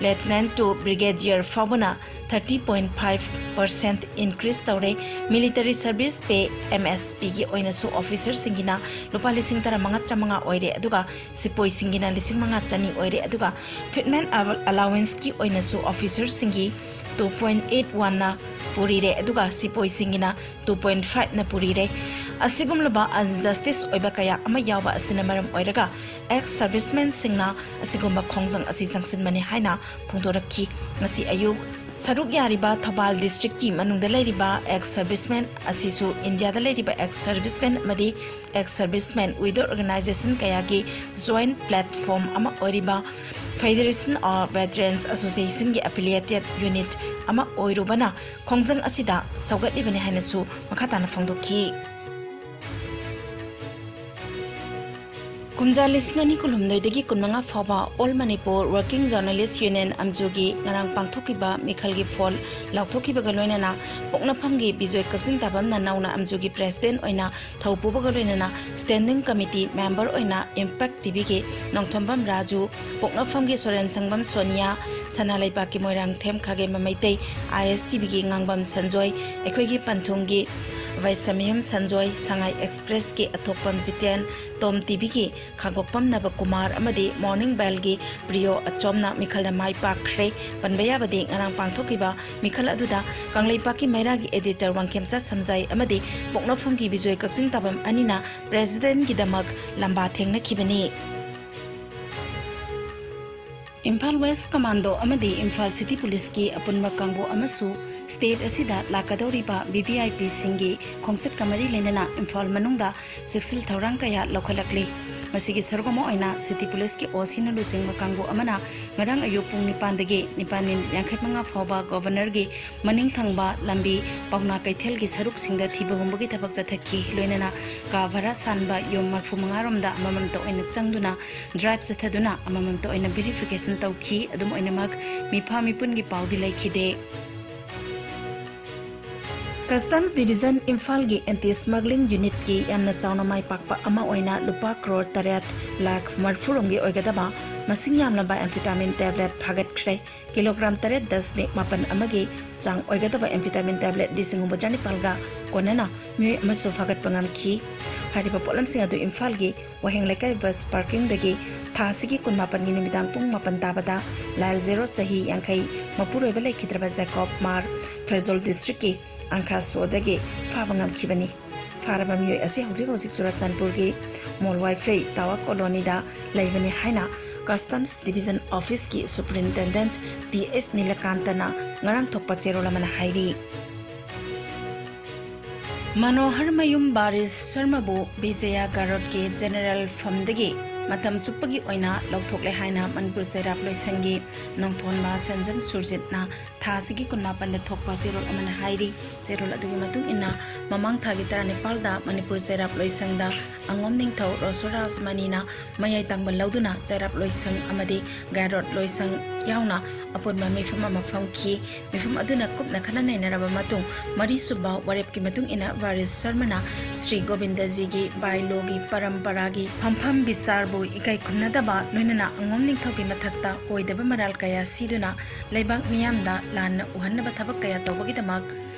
Lieutenant to Brigadier ꯐꯥꯎꯕꯅ thirty point five percent increase ꯇꯧꯔꯦ꯫ Military Service Pay, M S P ꯒꯤ ꯑꯣꯏꯅꯁꯨ officer ꯁꯤꯡꯒꯤꯅ ꯂꯨꯄꯥ ꯂꯤꯁꯤꯡ ꯇꯔꯥꯃꯉꯥ ꯆꯥꯃꯉꯥ ꯑꯣꯏꯔꯦ, ꯑꯗꯨꯒ ꯁꯤꯄꯣꯏꯁꯤꯡꯒꯤꯅ ꯂꯤꯁꯤꯡ ꯃꯉꯥ ꯆꯅꯤ ꯑꯣꯏꯔꯦ, ꯑꯗꯨꯒ fitment allowance ꯀꯤ ꯑꯣꯏꯅꯁꯨ officer ꯁꯤꯡꯒꯤ two point eight one ꯅ ꯄꯨꯔꯤꯔꯦ, ꯑꯗꯨꯒ ꯁꯤꯄꯣꯏꯁꯤꯡꯒꯤꯅ two point five ꯅ ꯄꯨꯔꯤꯔꯦ꯫ ꯑꯁꯤꯒꯨꯝꯂꯕ injustice ꯑꯣꯏꯕ ꯀꯌꯥ ꯑꯃ ꯌꯥꯎꯕ ꯑꯁꯤꯅ ꯃꯔꯝ ꯑꯣꯏꯔꯒ ex servicemen ꯁꯤꯡꯅ ꯑꯁꯤꯒꯨꯝꯕ ꯈꯣꯡꯖꯪ ꯑꯁꯤ ꯆꯪꯁꯤꯟꯕꯅꯤ ꯍꯥꯏꯅ ꯐꯣꯡꯗꯣꯔꯛꯈꯤ꯫ ꯉꯁꯤ ꯑꯌꯨꯛ ꯁꯔꯨꯛ ꯌꯥꯔꯤꯕ ꯊꯧꯕꯥꯜ district ꯀꯤ ꯃꯅꯨꯡꯗ ꯂꯩꯔꯤꯕ ex servicemen ꯑꯁꯤꯁꯨ ꯏꯟꯗꯤꯌꯥꯗ ꯂꯩꯔꯤꯕ ex servicemen ꯑꯃꯗꯤ ex servicemen widow organization ꯀꯌꯥꯒꯤ joint platform ꯑꯃ ꯑꯣꯏꯔꯤꯕ Federation of Veterans Association ꯒꯤ affiliated unit ꯑꯃ ꯑꯣꯏꯔꯨꯕꯅ ꯈꯣꯡꯖꯪ ꯑꯁꯤꯗ ꯁꯧꯒꯠꯂꯤꯕꯅꯤ ꯍꯥꯏꯅꯁꯨ ꯃꯈꯥ ꯇꯥꯅ ꯐꯣꯡꯗꯣꯛꯈꯤ꯫ ꯀꯨꯝꯖꯥ ꯂꯤꯁꯤꯡ ꯑꯅꯤ ꯀꯨꯟꯍꯨꯝꯗꯣꯏꯗꯒꯤ ꯀꯨꯟꯃꯉꯥ ꯐꯥꯎꯕ All Manipur Working Journalist Union, ꯑꯝꯖꯨꯒꯤ ꯉꯔꯥꯡ ꯄꯥꯡꯊꯣꯛꯈꯤꯕ ꯃꯤꯈꯜꯒꯤ ꯐꯣꯜ ꯂꯥꯎꯊꯣꯛꯈꯤꯕꯒ ꯂꯣꯏꯅꯅ ꯄꯣꯛꯅꯐꯝꯒꯤ ꯕꯤꯖꯣꯏ ꯀꯛꯆꯤꯡ ꯇꯥꯕꯝꯅ ꯅꯧꯅ ꯑꯝꯖꯨꯒꯤ president ꯑꯣꯏꯅ ꯊꯧ ꯄꯨꯕꯒ ꯂꯣꯏꯅꯅ standing committee member ꯑꯣꯏꯅ Impact TVꯒꯤ ꯅꯣꯡꯊꯣꯝꯕꯝ ꯔꯥꯖꯨ, ꯄꯣꯛꯅꯐꯝꯒꯤ ꯁꯣꯔꯦꯟ ꯁꯪꯕꯝ ꯁꯣꯅꯤꯌꯥ, ꯁꯅꯥ ꯂꯩꯕꯥꯛꯀꯤ ꯃꯣꯏꯔꯥꯡꯊꯦꯝ ꯈꯥꯒꯦꯝꯕ ꯃꯩꯇꯩ, ISTVꯒꯤ ꯉꯥꯡꯕꯝ ꯁꯟꯖꯣꯏ, ꯑꯩꯈꯣꯏꯒꯤ ꯄꯟꯊꯨꯡꯒꯤ ꯚꯥꯏꯁꯃꯌꯨꯝ ꯁꯟꯖꯣꯏ, ꯁꯉꯥꯏ Expressꯀꯤ ꯑꯊꯣꯛꯄꯝ ꯖꯤꯇꯦꯟ, ꯇꯣꯝ TVꯒꯤ ꯈꯥꯒꯣꯛꯄꯝ ꯅꯕꯀꯨꯃꯥꯔ ꯑꯃꯗꯤ Morning Bellꯒꯤ ꯄ꯭ꯔꯤꯌꯣ ꯑꯆꯣꯝꯅ ꯃꯤꯈꯜꯗ ꯃꯥꯏ ꯄꯥꯛꯈ꯭ꯔꯦ꯫ ꯄꯟꯕ ꯌꯥꯕꯗꯤ ꯉꯔꯥꯡ ꯄꯥꯡꯊꯣꯛꯈꯤꯕ ꯃꯤꯈꯜ ꯑꯗꯨꯗ ꯀꯪꯂꯩꯄꯥꯛꯀꯤ ꯃꯩꯔꯥꯒꯤ editor ꯋꯥꯡꯈꯦꯝꯆꯥ ꯁꯝꯖꯥꯏ ꯑꯃꯗꯤ ꯄꯣꯛꯅꯐꯝꯒꯤ ꯕꯤꯖꯣꯏ ꯀꯛꯆꯤꯡ ꯇꯥꯕꯝ ꯑꯅꯤꯅ presidentꯒꯤꯗꯃꯛ ꯂꯝꯕꯥ ꯊꯦꯡꯅꯈꯤꯕꯅꯤ꯫ ꯏꯝꯐꯥꯜ West Commando ꯑꯃꯗꯤ ꯏꯝꯐꯥꯜ City Policeꯀꯤ ꯑꯄꯨꯟꯕ ꯀꯥꯡꯕꯨ ꯑꯃꯁꯨ state ꯑꯁꯤꯗ ꯂꯥꯛꯀꯗꯧꯔꯤꯕ VVIPꯁꯤꯡꯒꯤ ꯈꯣꯡꯆꯠꯀ ꯃꯔꯤ ꯂꯩꯅꯅ ꯏꯝꯐꯥꯜ ꯃꯅꯨꯡꯗ ꯆꯦꯛꯁꯤꯜ ꯊꯧꯔꯥꯡ ꯀꯌꯥ ꯂꯧꯈꯠꯂꯛꯂꯤ꯫ ꯃꯁꯤꯒꯤ ꯁꯔꯨꯛ ꯑꯃ ꯑꯣꯏꯅ City Policeꯀꯤ OCꯅ ꯂꯨꯆꯤꯡꯕ ꯀꯥꯡꯕꯨ ꯑꯃꯅ ꯉꯔꯥꯡ ꯑꯌꯨꯛ ꯄꯨꯡ ꯅꯤꯄꯥꯟꯗꯒꯤ ꯅꯤꯄꯥꯟ minute ꯌꯥꯡꯈꯩ ꯃꯉꯥ ꯐꯥꯎꯕ Governorꯒꯤ ꯃꯅꯤꯡ ꯊꯪꯕ ꯂꯝꯕꯤ ꯄꯥꯎꯅꯥ ꯀꯩꯊꯦꯜꯒꯤ ꯁꯔꯨꯛꯁꯤꯡꯗ ꯊꯤꯕ ꯍꯨꯝꯕꯒꯤ ꯊꯕꯛ ꯆꯠꯊꯈꯤ꯫ ꯂꯣꯏꯅꯅ ꯀꯥ ꯚꯔꯥ ꯁꯥꯟꯕ ꯌꯨꯝ ꯃꯔꯐꯨ ꯃꯉꯥ ꯔꯣꯝꯗ ꯑꯃꯃꯝꯇ ꯑꯣꯏꯅ ꯆꯪꯗꯨꯅ drive ꯆꯠꯊꯗꯨꯅ ꯑꯃꯃꯝꯇ ꯑꯣꯏꯅ verification ꯇꯧꯈꯤ꯫ ꯑꯗꯨꯝ ꯑꯣꯏꯅꯃꯛ, ꯃꯤꯐꯥ ꯃꯤꯄꯨꯟꯒꯤ ꯄꯥꯎꯗꯤ ꯂꯩꯈꯤꯗꯦ꯫ Customs Division ꯏꯝꯐꯥꯜꯒꯤ Anti Smuggling Unitꯀꯤ ꯌꯥꯝꯅ ꯆꯥꯎꯅ ꯃꯥꯏ ꯄꯥꯛꯄ ꯑꯃ ꯑꯣꯏꯅ ꯂꯨꯄꯥ ꯀ꯭ꯔꯣꯔ ꯇꯔꯦꯠ ꯂꯥꯈ ꯃꯔꯐꯨ ꯔꯣꯝꯒꯤ ꯑꯣꯏꯒꯗꯕ ꯃꯁꯤꯡ ꯌꯥꯝꯂꯕ amphetamine tablet ꯐꯥꯒꯠꯈ꯭ꯔꯦ꯫ Kilogram ꯇꯔꯦꯠ ꯗꯁꯃꯤꯛ ꯃꯥꯄꯟ ꯑꯃꯒꯤ ꯆꯥꯡ ꯑꯣꯏꯒꯗꯕ amphetamine tablet ꯂꯤꯁꯤꯡ ꯍꯨꯝꯐꯨꯇꯔꯥ ꯅꯤꯄꯥꯜꯒ ꯀꯣꯟꯅꯅ ꯃꯤꯑꯣꯏ ꯑꯃꯁꯨ ꯐꯥꯒꯠꯄ ꯉꯝꯈꯤ꯫ ꯍꯥꯏꯔꯤꯕ ꯄꯣꯠꯂꯝꯁꯤꯡ ꯑꯗꯨ ꯏꯝꯐꯥꯜꯒꯤ ꯋꯥꯍꯦꯡ ꯂꯩꯀꯥꯏ bus parkingꯗꯒꯤ ꯊꯥ ꯑꯁꯤꯒꯤ ꯀꯨꯟꯃꯥꯄꯟꯒꯤ ꯅꯨꯃꯤꯗꯥꯡ ꯄꯨꯡ ꯃꯥꯄꯟ ꯇꯥꯕꯗ ꯂꯥꯏꯜ ꯖꯦꯔꯣ, ꯆꯍꯤ ꯌꯥꯡꯈꯩ, ꯃꯄꯨꯔꯣꯏꯕ ꯂꯩꯈꯤꯗ꯭ꯔꯕ ꯖꯦꯀꯣꯕ ꯃꯥꯔ, ꯐꯦꯔꯖꯣꯜ districtꯀꯤ ꯑꯪꯈꯥꯁꯣꯗꯒꯤ ꯐꯥꯕ ꯉꯝꯈꯤꯕꯅꯤ꯫ ꯐꯥꯔꯕ ꯃꯤꯑꯣꯏ ꯑꯁꯤ ꯍꯧꯖꯤꯛ ꯍꯧꯖꯤꯛ ꯆꯨꯔꯥꯆꯥꯟꯄꯨꯔꯒꯤ ꯃꯣꯜ ꯋꯥꯏꯐꯩ ꯇꯥꯋꯔ ꯀꯣꯂꯣꯅꯤꯗ ꯂꯩꯕꯅꯤ ꯍꯥꯏꯅ Customs Division Officeꯀꯤ Superintendent ꯇꯤ ꯑꯦꯁ ꯅꯤꯂꯀꯥꯟꯇꯅ ꯉꯔꯥꯡ ꯊꯣꯛꯄ ꯆꯦꯔꯣꯜ ꯑꯃꯅ ꯍꯥꯏꯔꯤ꯫ ꯃꯅꯣꯍꯔ ꯃꯌꯨꯝ ꯕꯥꯔꯤꯁ ꯁꯔꯃꯕꯨ ꯕꯤꯖꯌꯥ ꯒꯥꯔꯣꯠꯀꯤ general fundꯗꯒꯤ ꯃꯇꯝ ꯆꯨꯞꯄꯒꯤ ꯑꯣꯏꯅ ꯂꯧꯊꯣꯛꯂꯦ ꯍꯥꯏꯅ ꯃꯅꯤꯄꯨꯔ ꯆꯩꯔꯥꯛ ꯂꯣꯏꯁꯪꯒꯤ ꯅꯣꯡꯊꯣꯟꯕ ꯁꯦꯟꯖꯝ ꯁꯨꯔꯖꯤꯠꯅ ꯊꯥ ꯑꯁꯤꯒꯤ ꯀꯨꯟꯃꯥꯄꯟꯗ ꯊꯣꯛꯄ ꯆꯦꯔꯣꯜ ꯑꯃꯅ ꯍꯥꯏꯔꯤ꯫ ꯆꯦꯔꯣꯜ ꯑꯗꯨꯒꯤ ꯃꯇꯨꯡ ꯏꯟꯅ, ꯃꯃꯥꯡ ꯊꯥꯒꯤ ꯇꯔꯥꯅꯤꯄꯥꯜꯗ ꯃꯅꯤꯄꯨꯔ ꯆꯩꯔꯥꯛ ꯂꯣꯏꯁꯪꯗ ꯑꯉꯣꯝ ꯅꯤꯡꯊꯧ ꯔꯣꯁꯣꯔꯥꯖ ꯃꯅꯤꯅ ꯃꯌꯥꯏ ꯇꯪꯕ ꯂꯧꯗꯨꯅ ꯆꯩꯔꯥꯛ ꯂꯣꯏꯁꯪ ꯑꯃꯗꯤ ꯒꯥꯏꯔꯣꯠ ꯂꯣꯏꯁꯪ ꯌꯥꯎꯅ ꯑꯄꯨꯟꯕ ꯃꯤꯐꯝ ꯑꯃ ꯐꯝꯈꯤ꯫ ꯃꯤꯐꯝ ꯑꯗꯨꯅ ꯀꯨꯞꯅ ꯈꯟꯅ ꯅꯩꯅꯔꯕ ꯃꯇꯨꯡ, ꯃꯔꯤꯁꯨꯕ ꯋꯥꯔꯦꯞꯀꯤ ꯃꯇꯨꯡ ꯏꯟꯅ ꯚꯥꯔꯤꯁ ꯁꯔꯃꯅ ꯁ꯭ꯔꯤ ꯒꯣꯕꯤꯟꯗꯖꯤꯒꯤ ꯕꯥꯏꯂꯣꯒꯤ ꯄꯔꯝꯄꯔꯥꯒꯤ ꯐꯝꯐꯝ ꯕꯤꯆꯥꯔꯕꯨ ꯏꯀꯥꯏ ꯈꯨꯝꯅꯗꯕ, ꯂꯣꯏꯅꯅ ꯑꯉꯣꯝ ꯅꯤꯡꯊꯧꯒꯤ ꯃꯊꯛꯇ ꯑꯣꯏꯗꯕ ꯃꯔꯥꯜ ꯀꯌꯥ ꯁꯤꯗꯨꯅ ꯂꯩꯕꯥꯛ ꯃꯤꯌꯥꯝꯗ ꯂꯥꯟꯅ ꯎꯍꯟꯅꯕ ꯊꯕꯛ ꯀꯌꯥ ꯇꯧꯕꯒꯤꯗꯃꯛ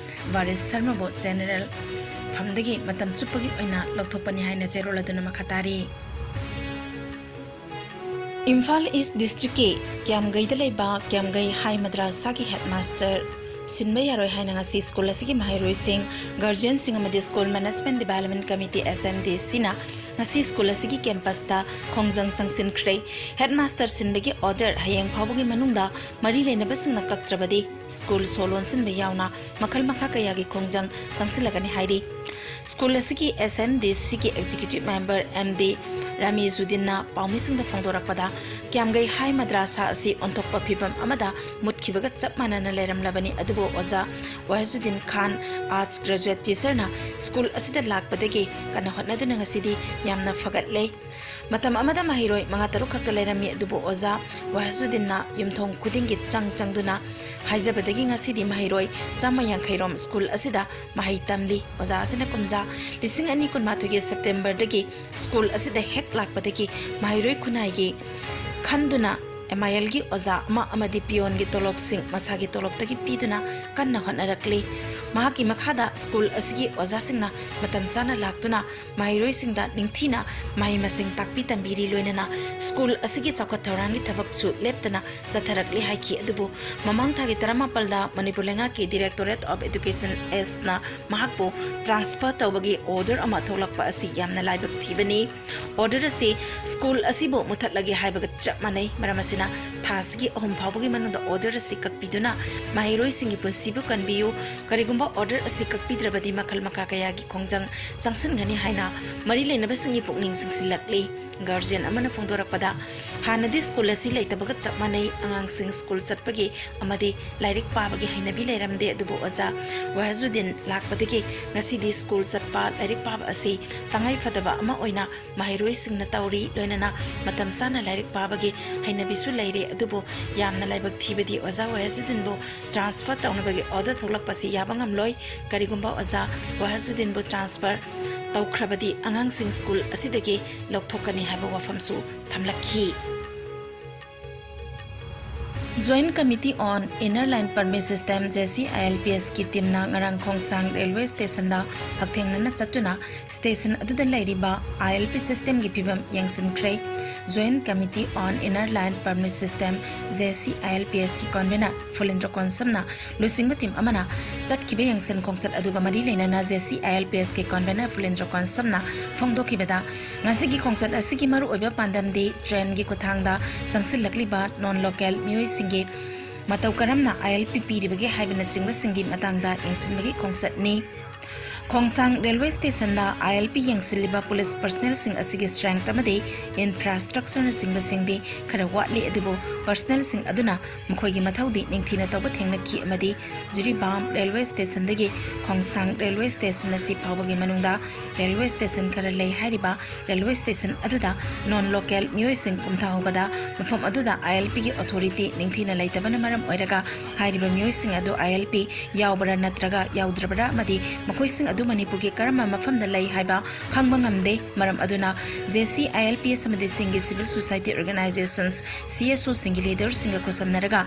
ꯚꯥꯔꯤꯁ ꯁꯔꯃꯕꯨ ꯖꯦꯅꯦꯔꯦꯜ ꯐꯝꯗꯒꯤ ꯃꯇꯝ ꯆꯨꯞꯄꯒꯤ ꯑꯣꯏꯅ ꯂꯧꯊꯣꯛꯄꯅꯤ ꯍꯥꯏꯅ ꯆꯦꯔꯣꯜ ꯑꯗꯨꯅ ꯃꯈꯥ ꯇꯥꯔꯤ꯫ ꯏꯝꯐꯥꯜ ꯏꯁ ꯗꯤꯁꯇ꯭ꯔꯤꯛꯀꯤ ꯀ꯭ꯌꯥꯝꯒꯩꯗ ꯂꯩꯕ ꯀ꯭ꯌꯥꯝꯒꯩ ꯍꯥꯏ ꯃꯗ꯭ꯔꯥꯁꯥꯒꯤ ꯍꯦꯗꯃꯥꯁꯇꯔ ꯁꯤꯟꯕ ꯌꯥꯔꯣꯏ ꯍꯥꯏꯅ ꯉꯁꯤ ꯁ꯭ꯀꯨꯜ ꯑꯁꯤꯒꯤ ꯃꯍꯩꯔꯣꯏꯁꯤꯡ, ꯒꯥꯔꯖꯤꯌꯟꯁꯤꯡ ꯑꯃꯗꯤ school management development committee, S M D C ꯅ ꯉꯁꯤ ꯁ꯭ꯀꯨꯜ ꯑꯁꯤꯒꯤ ꯀꯦꯝꯄꯁꯇ ꯈꯣꯡꯖꯪ ꯆꯪꯁꯤꯟꯈ꯭ꯔꯦ꯫ ꯍꯦꯗꯃꯥꯁꯇꯔ ꯁꯤꯟꯕꯒꯤ ꯑꯣꯔꯗꯔ ꯍꯌꯦꯡ ꯐꯥꯎꯕꯒꯤ ꯃꯅꯨꯡꯗ ꯃꯔꯤ ꯂꯩꯅꯕꯁꯤꯡꯅ ꯀꯛꯇ꯭ꯔꯕꯗꯤ ꯁ꯭ꯀꯨꯜ ꯁꯣ ꯂꯣꯟꯁꯤꯟꯕ ꯌꯥꯎꯅ ꯃꯈꯜ ꯃꯈꯥ ꯀꯌꯥꯒꯤ ꯈꯣꯡꯖꯪ ꯆꯪꯁꯤꯜꯂꯒꯅꯤ ꯍꯥꯏꯔꯤ꯫ ꯁ꯭ꯀꯨꯜ ꯑꯁꯤꯒꯤ S M D C ꯒꯤ ꯑꯦꯛꯖꯤꯀ꯭ꯌꯨꯇꯤꯚ ꯃꯦꯝꯕꯔ M D ꯔꯥꯃꯤꯖꯨꯗꯤꯟꯅ ꯄꯥꯎꯃꯤꯁꯤꯡꯗ ꯐꯣꯡꯗꯣꯔꯛꯄꯗ, ꯀ꯭ꯌꯥꯝꯒꯩ ꯍꯥꯏ ꯃꯗ꯭ꯔꯥꯁꯥ ꯑꯁꯤ ꯑꯣꯟꯊꯣꯛꯄ ꯐꯤꯚꯝ ꯑꯃꯗ ꯃꯨꯠꯈꯤꯕꯒ ꯆꯞ ꯃꯥꯟꯅꯅ ꯂꯩꯔꯝꯂꯕꯅꯤ, ꯑꯗꯨꯕꯨ ꯑꯣꯖꯥ ꯋꯥꯍꯤꯖꯨꯗꯤꯟ ꯈꯥꯟ, ꯑꯥꯔꯠꯁ ꯒ꯭ꯔꯦꯖꯨꯑꯦꯠ ꯇꯤꯆꯔꯅ ꯁ꯭ꯀꯨꯜ ꯑꯁꯤꯗ ꯂꯥꯛꯄꯗꯒꯤ ꯀꯟꯅ ꯍꯣꯠꯅꯗꯨꯅ ꯉꯁꯤꯗꯤ ꯌꯥꯝꯅ ꯐꯒꯠꯂꯦ꯫ ꯃꯇꯝ ꯑꯃꯗ ꯃꯍꯩꯔꯣꯏ ꯃꯉꯥ ꯇꯔꯨꯛ ꯈꯛꯇ ꯂꯩꯔꯝꯃꯤ, ꯑꯗꯨꯕꯨ ꯑꯣꯖꯥ ꯋꯥꯍꯤꯖꯨꯗꯤꯟꯅ ꯌꯨꯝꯊꯣꯡ ꯈꯨꯗꯤꯡꯒꯤ ꯆꯪ ꯆꯪꯗꯨꯅ ꯍꯥꯏꯖꯕꯗꯒꯤ ꯉꯁꯤꯗꯤ ꯃꯍꯩꯔꯣꯏ ꯆꯥꯝꯃ ꯌꯥꯡꯈꯩ ꯔꯣꯝ ꯁ꯭ꯀꯨꯜ ꯑꯁꯤꯗ ꯃꯍꯩ ꯇꯝꯂꯤ꯫ ꯑꯣꯖꯥ ꯑꯁꯤꯅ ꯀꯨꯝꯖꯥ ꯂꯤꯁꯤꯡ ꯑꯅꯤ ꯀꯨꯟꯃꯥꯊꯣꯏꯒꯤ ꯁꯦꯞꯇꯦꯝꯕꯔꯗꯒꯤ ꯁ꯭ꯀꯨꯜ ꯑꯁꯤꯗ ꯍꯦꯛ ꯂꯥꯛꯄꯗꯒꯤ ꯃꯍꯩꯔꯣꯏ ꯈꯨꯟꯅꯥꯏꯒꯤ ꯈꯟꯗꯨꯅ M I L ꯒꯤ ꯑꯣꯖꯥ ꯑꯃ ꯑꯃꯗꯤ ꯄꯤꯌꯣꯟꯒꯤ ꯇꯣꯂꯣꯞꯁꯤꯡ ꯃꯁꯥꯒꯤ ꯇꯣꯂꯣꯞꯇꯒꯤ ꯄꯤꯗꯨꯅ ꯀꯟꯅ ꯍꯣꯠꯅꯔꯛꯂꯤ꯫ ꯃꯍꯥꯛꯀꯤ ꯃꯈꯥꯗ ꯁ꯭ꯀꯨꯜ ꯑꯁꯤꯒꯤ ꯑꯣꯖꯥꯁꯤꯡꯅ ꯃꯇꯝ ꯆꯥꯅ ꯂꯥꯛꯇꯨꯅ ꯃꯍꯩꯔꯣꯏꯁꯤꯡꯗ ꯅꯤꯡꯊꯤꯅ ꯃꯍꯩ ꯃꯁꯤꯡ ꯇꯥꯛꯄꯤ ꯇꯝꯕꯤꯔꯤ, ꯂꯣꯏꯅꯅ ꯁ꯭ꯀꯨꯜ ꯑꯁꯤꯒꯤ ꯆꯥꯎꯈꯠ ꯊꯧꯔꯥꯡꯒꯤ ꯊꯕꯛꯁꯨ ꯂꯦꯞꯇꯅ ꯆꯠꯊꯔꯛꯂꯤ ꯍꯥꯏꯈꯤ꯫ ꯑꯗꯨꯕꯨ ꯃꯃꯥꯡ ꯊꯥꯒꯤ ꯇꯔꯥꯃꯥꯄꯜꯗ ꯃꯅꯤꯄꯨꯔ ꯂꯩꯉꯥꯛꯀꯤ Directorate of Education S ꯅ ꯃꯍꯥꯛꯄꯨ ꯇ꯭ꯔꯥꯟꯁꯐꯔ ꯇꯧꯕꯒꯤ ꯑꯣꯔꯗꯔ ꯑꯃ ꯊꯣꯛꯂꯛꯄ ꯑꯁꯤ ꯌꯥꯝꯅ ꯂꯥꯏꯕꯛ ꯊꯤꯕꯅꯤ꯫ ꯑꯣꯔꯗꯔ ꯑꯁꯤ ꯁ꯭ꯀꯨꯜ ꯑꯁꯤꯕꯨ ꯃꯨꯊꯠꯂꯒꯦ ꯍꯥꯏꯕꯒ ꯆꯞ ꯃꯥꯟꯅꯩ꯫ ꯃꯔꯝ ꯑꯁꯤꯅ ꯊꯥ ꯑꯁꯤꯒꯤ ꯑꯍꯨꯝ ꯐꯥꯎꯕꯒꯤ ꯃꯅꯨꯡꯗ ꯑꯣꯔꯗꯔ ꯑꯁꯤ ꯀꯛꯄꯤꯗꯨꯅ ꯃꯍꯩꯔꯣꯏꯁꯤꯡꯒꯤ ꯄꯨꯟꯁꯤꯕꯨ ꯀꯟꯕꯤꯌꯨ꯫ ꯀꯔꯤꯒꯨꯝꯕ ꯑꯣꯔꯗꯔ ꯑꯁꯤ ꯀꯛꯄꯤꯗ꯭ꯔꯕꯗꯤ ꯃꯈꯜ ꯃꯈꯥ ꯀꯌꯥꯒꯤ ꯈꯣꯡꯖꯪ ꯆꯪꯁꯤꯟꯒꯅꯤ ꯍꯥꯏꯅ ꯃꯔꯤ ꯂꯩꯅꯕꯁꯤꯡꯒꯤ ꯄꯨꯛꯅꯤꯡ ꯆꯤꯡꯁꯤꯜꯂꯛꯂꯤ꯫ ꯒꯥꯔꯖꯤꯌꯟ ꯑꯃꯅ ꯐꯣꯡꯗꯣꯔꯛꯄꯗ, ꯍꯥꯟꯅꯗꯤ ꯁ꯭ꯀꯨꯜ ꯑꯁꯤ ꯂꯩꯇꯕꯒ ꯆꯞ ꯃꯥꯟꯅꯩ꯫ ꯑꯉꯥꯡꯁꯤꯡ ꯁ꯭ꯀꯨꯜ ꯆꯠꯄꯒꯤ ꯑꯃꯗꯤ ꯂꯥꯏꯔꯤꯛ ꯄꯥꯕꯒꯤ ꯍꯩꯅꯕꯤ ꯂꯩꯔꯝꯗꯦ꯫ ꯑꯗꯨꯕꯨ ꯑꯣꯖꯥ ꯋꯥꯍꯖꯨꯗꯤꯟ ꯂꯥꯛꯄꯗꯒꯤ ꯉꯁꯤꯗꯤ ꯁ꯭ꯀꯨꯜ ꯆꯠꯄ, ꯂꯥꯏꯔꯤꯛ ꯄꯥꯕ ꯑꯁꯤ ꯇꯉꯥꯏ ꯐꯗꯕ ꯑꯃ ꯑꯣꯏꯅ ꯃꯍꯩꯔꯣꯏꯁꯤꯡꯅ ꯇꯧꯔꯤ꯫ ꯂꯣꯏꯅꯅ ꯃꯇꯝ ꯆꯥꯅ ꯂꯥꯏꯔꯤꯛ ꯄꯥꯕꯒꯤ ꯍꯩꯅꯕꯤꯁꯨ ꯂꯩꯔꯦ꯫ ꯑꯗꯨꯕꯨ ꯌꯥꯝꯅ ꯂꯥꯏꯕꯛ ꯊꯤꯕꯗꯤ ꯑꯣꯖꯥ ꯋꯥꯍꯖꯨꯗꯤꯟꯕꯨ ꯇ꯭ꯔꯥꯟꯁꯐꯔ ꯇꯧꯅꯕꯒꯤ ꯑꯣꯔꯗꯔ ꯊꯣꯛꯂꯛꯄꯁꯤ ꯌꯥꯕ ꯉꯝꯂꯣꯏ꯫ ꯀꯔꯤꯒꯨꯝꯕ ꯑꯣꯖꯥ ꯋꯥꯍꯖꯨꯗꯤꯟꯕꯨ ꯇ꯭ꯔꯥꯟꯁꯐꯔ ꯇꯧꯈ꯭ꯔꯕꯗꯤ ꯑꯉꯥꯡꯁꯤꯡ ꯁ꯭ꯀꯨꯜ ꯑꯁꯤꯗꯒꯤ ꯂꯧꯊꯣꯛꯀꯅꯤ ꯍꯥꯏꯕ ꯋꯥꯐꯝꯁꯨ ꯊꯝꯂꯛꯈꯤ꯫ Joint Committee on Inner Line Permit System, JCILPS ꯀꯤ ꯇꯤꯝꯅ ꯉꯔꯥꯡ ꯈꯣꯡꯁꯥꯡ ꯔꯦꯜꯋꯦ ꯁ꯭ꯇꯦꯁꯟꯗ ꯍꯛꯊꯦꯡꯅꯅ ꯆꯠꯇꯨꯅ ꯁ꯭ꯇꯦꯁꯟ ꯑꯗꯨꯗ ꯂꯩꯔꯤꯕ ILP system ꯒꯤ ꯐꯤꯕꯝ ꯌꯦꯡꯁꯤꯟꯈ꯭ꯔꯦ꯫ Joint Committee on Inner Line Permit System, JCILPS ꯀꯤ convener ꯐꯨꯂꯦꯟꯗ꯭ꯔ ꯀꯣꯟꯁꯝꯅ ꯂꯨꯆꯤꯡꯕ ꯇꯤꯝ ꯑꯃꯅ ꯆꯠꯈꯤꯕ ꯌꯦꯡꯁꯤꯟ ꯈꯣꯡꯆꯠ ꯑꯗꯨꯒ ꯃꯔꯤ ꯂꯩꯅꯅ JCILPS ꯀꯤ convener ꯐꯨꯂꯦꯟꯗ꯭ꯔ ꯀꯣꯟꯁꯝꯅ ꯐꯣꯡꯗꯣꯛꯈꯤꯕꯗ, ꯉꯁꯤꯒꯤ ꯈꯣꯡꯆꯠ ꯑꯁꯤꯒꯤ ꯃꯔꯨꯑꯣꯏꯕ ꯄꯥꯟꯗꯝꯗꯤ ꯇ꯭ꯔꯦꯟꯒꯤ ꯈꯨꯠꯊꯥꯡꯗ ꯆꯪꯁꯤꯜꯂꯛꯂꯤꯕ non local ꯃꯤꯑꯣꯏꯁꯤꯡꯒꯤ ꯃꯇꯧ ꯀꯔꯝꯅ ILP ꯄꯤꯔꯤꯕꯒꯦ ꯍꯥꯏꯕꯅꯆꯤꯡꯕꯁꯤꯡꯒꯤ ꯃꯇꯥꯡꯗ ꯌꯦꯡꯁꯤꯟꯕꯒꯤ ꯈꯣꯡꯆꯠꯅꯤ꯫ ꯈꯣꯡꯁꯥꯡ ꯔꯦꯜꯋꯦ ꯁ꯭ꯇꯦꯁꯟꯗ ILP ꯌꯦꯡꯁꯤꯜꯂꯤꯕ ꯄꯨꯂꯤꯁ ꯄꯔꯁꯅꯦꯜꯁꯤꯡ ꯑꯁꯤꯒꯤ strength ꯑꯃꯗꯤ infrastructure ꯅꯆꯤꯡꯕꯁꯤꯡꯗꯤ ꯈꯔ ꯋꯥꯠꯂꯤ, ꯑꯗꯨꯕꯨ ꯄꯔꯁꯅꯦꯜꯁꯤꯡ ꯑꯗꯨꯅ ꯃꯈꯣꯏꯒꯤ ꯃꯊꯧꯗꯤ ꯅꯤꯡꯊꯤꯅ ꯇꯧꯕ ꯊꯦꯡꯅꯈꯤ ꯑꯃꯗꯤ ꯖꯤꯔꯤꯕꯥꯝ ꯔꯦꯜꯋꯦ ꯁ꯭ꯇꯦꯁꯟꯗꯒꯤ ꯈꯣꯡꯁꯥꯡ ꯔꯦꯜꯋꯦ ꯁ꯭ꯇꯦꯁꯟ ꯑꯁꯤ ꯐꯥꯎꯕꯒꯤ ꯃꯅꯨꯡꯗ ꯔꯦꯜꯋꯦ ꯁ꯭ꯇꯦꯁꯟ ꯈꯔ ꯂꯩ꯫ ꯍꯥꯏꯔꯤꯕ ꯔꯦꯜꯋꯦ ꯁ꯭ꯇꯦꯁꯟ ꯑꯗꯨꯗ non local ꯃꯤꯑꯣꯏꯁꯤꯡ ꯀꯨꯝꯊꯍꯧꯕꯗ ꯃꯐꯝ ꯑꯗꯨꯗ ILP ꯒꯤ authority ꯅꯤꯡꯊꯤꯅ ꯂꯩꯇꯕꯅ ꯃꯔꯝ ꯑꯣꯏꯔꯒ ꯍꯥꯏꯔꯤꯕ ꯃꯤꯑꯣꯏꯁꯤꯡ ꯑꯗꯨ ILP ꯌꯥꯎꯕꯔꯥ ꯅꯠꯇ꯭ꯔꯒ ꯌꯥꯎꯗ꯭ꯔꯕꯔꯥ ꯑꯃꯗꯤ ꯃꯈꯣꯏꯁꯤꯡ ꯑꯗꯨ ꯃꯅꯤꯄꯨꯔꯒꯤ ꯀꯔꯝꯕ ꯃꯐꯝꯗ ꯂꯩ ꯍꯥꯏꯕ ꯈꯪꯕ ꯉꯝꯗꯦ꯫ ꯃꯔꯝ ꯑꯗꯨꯅ JCILPS ꯑꯃꯗꯤ ꯆꯤꯡꯒꯤ civil society organizations, CSO ꯁꯤꯡꯒꯤ leader ꯁꯤꯡꯒ ꯈꯨꯠꯁꯝꯅꯔꯒ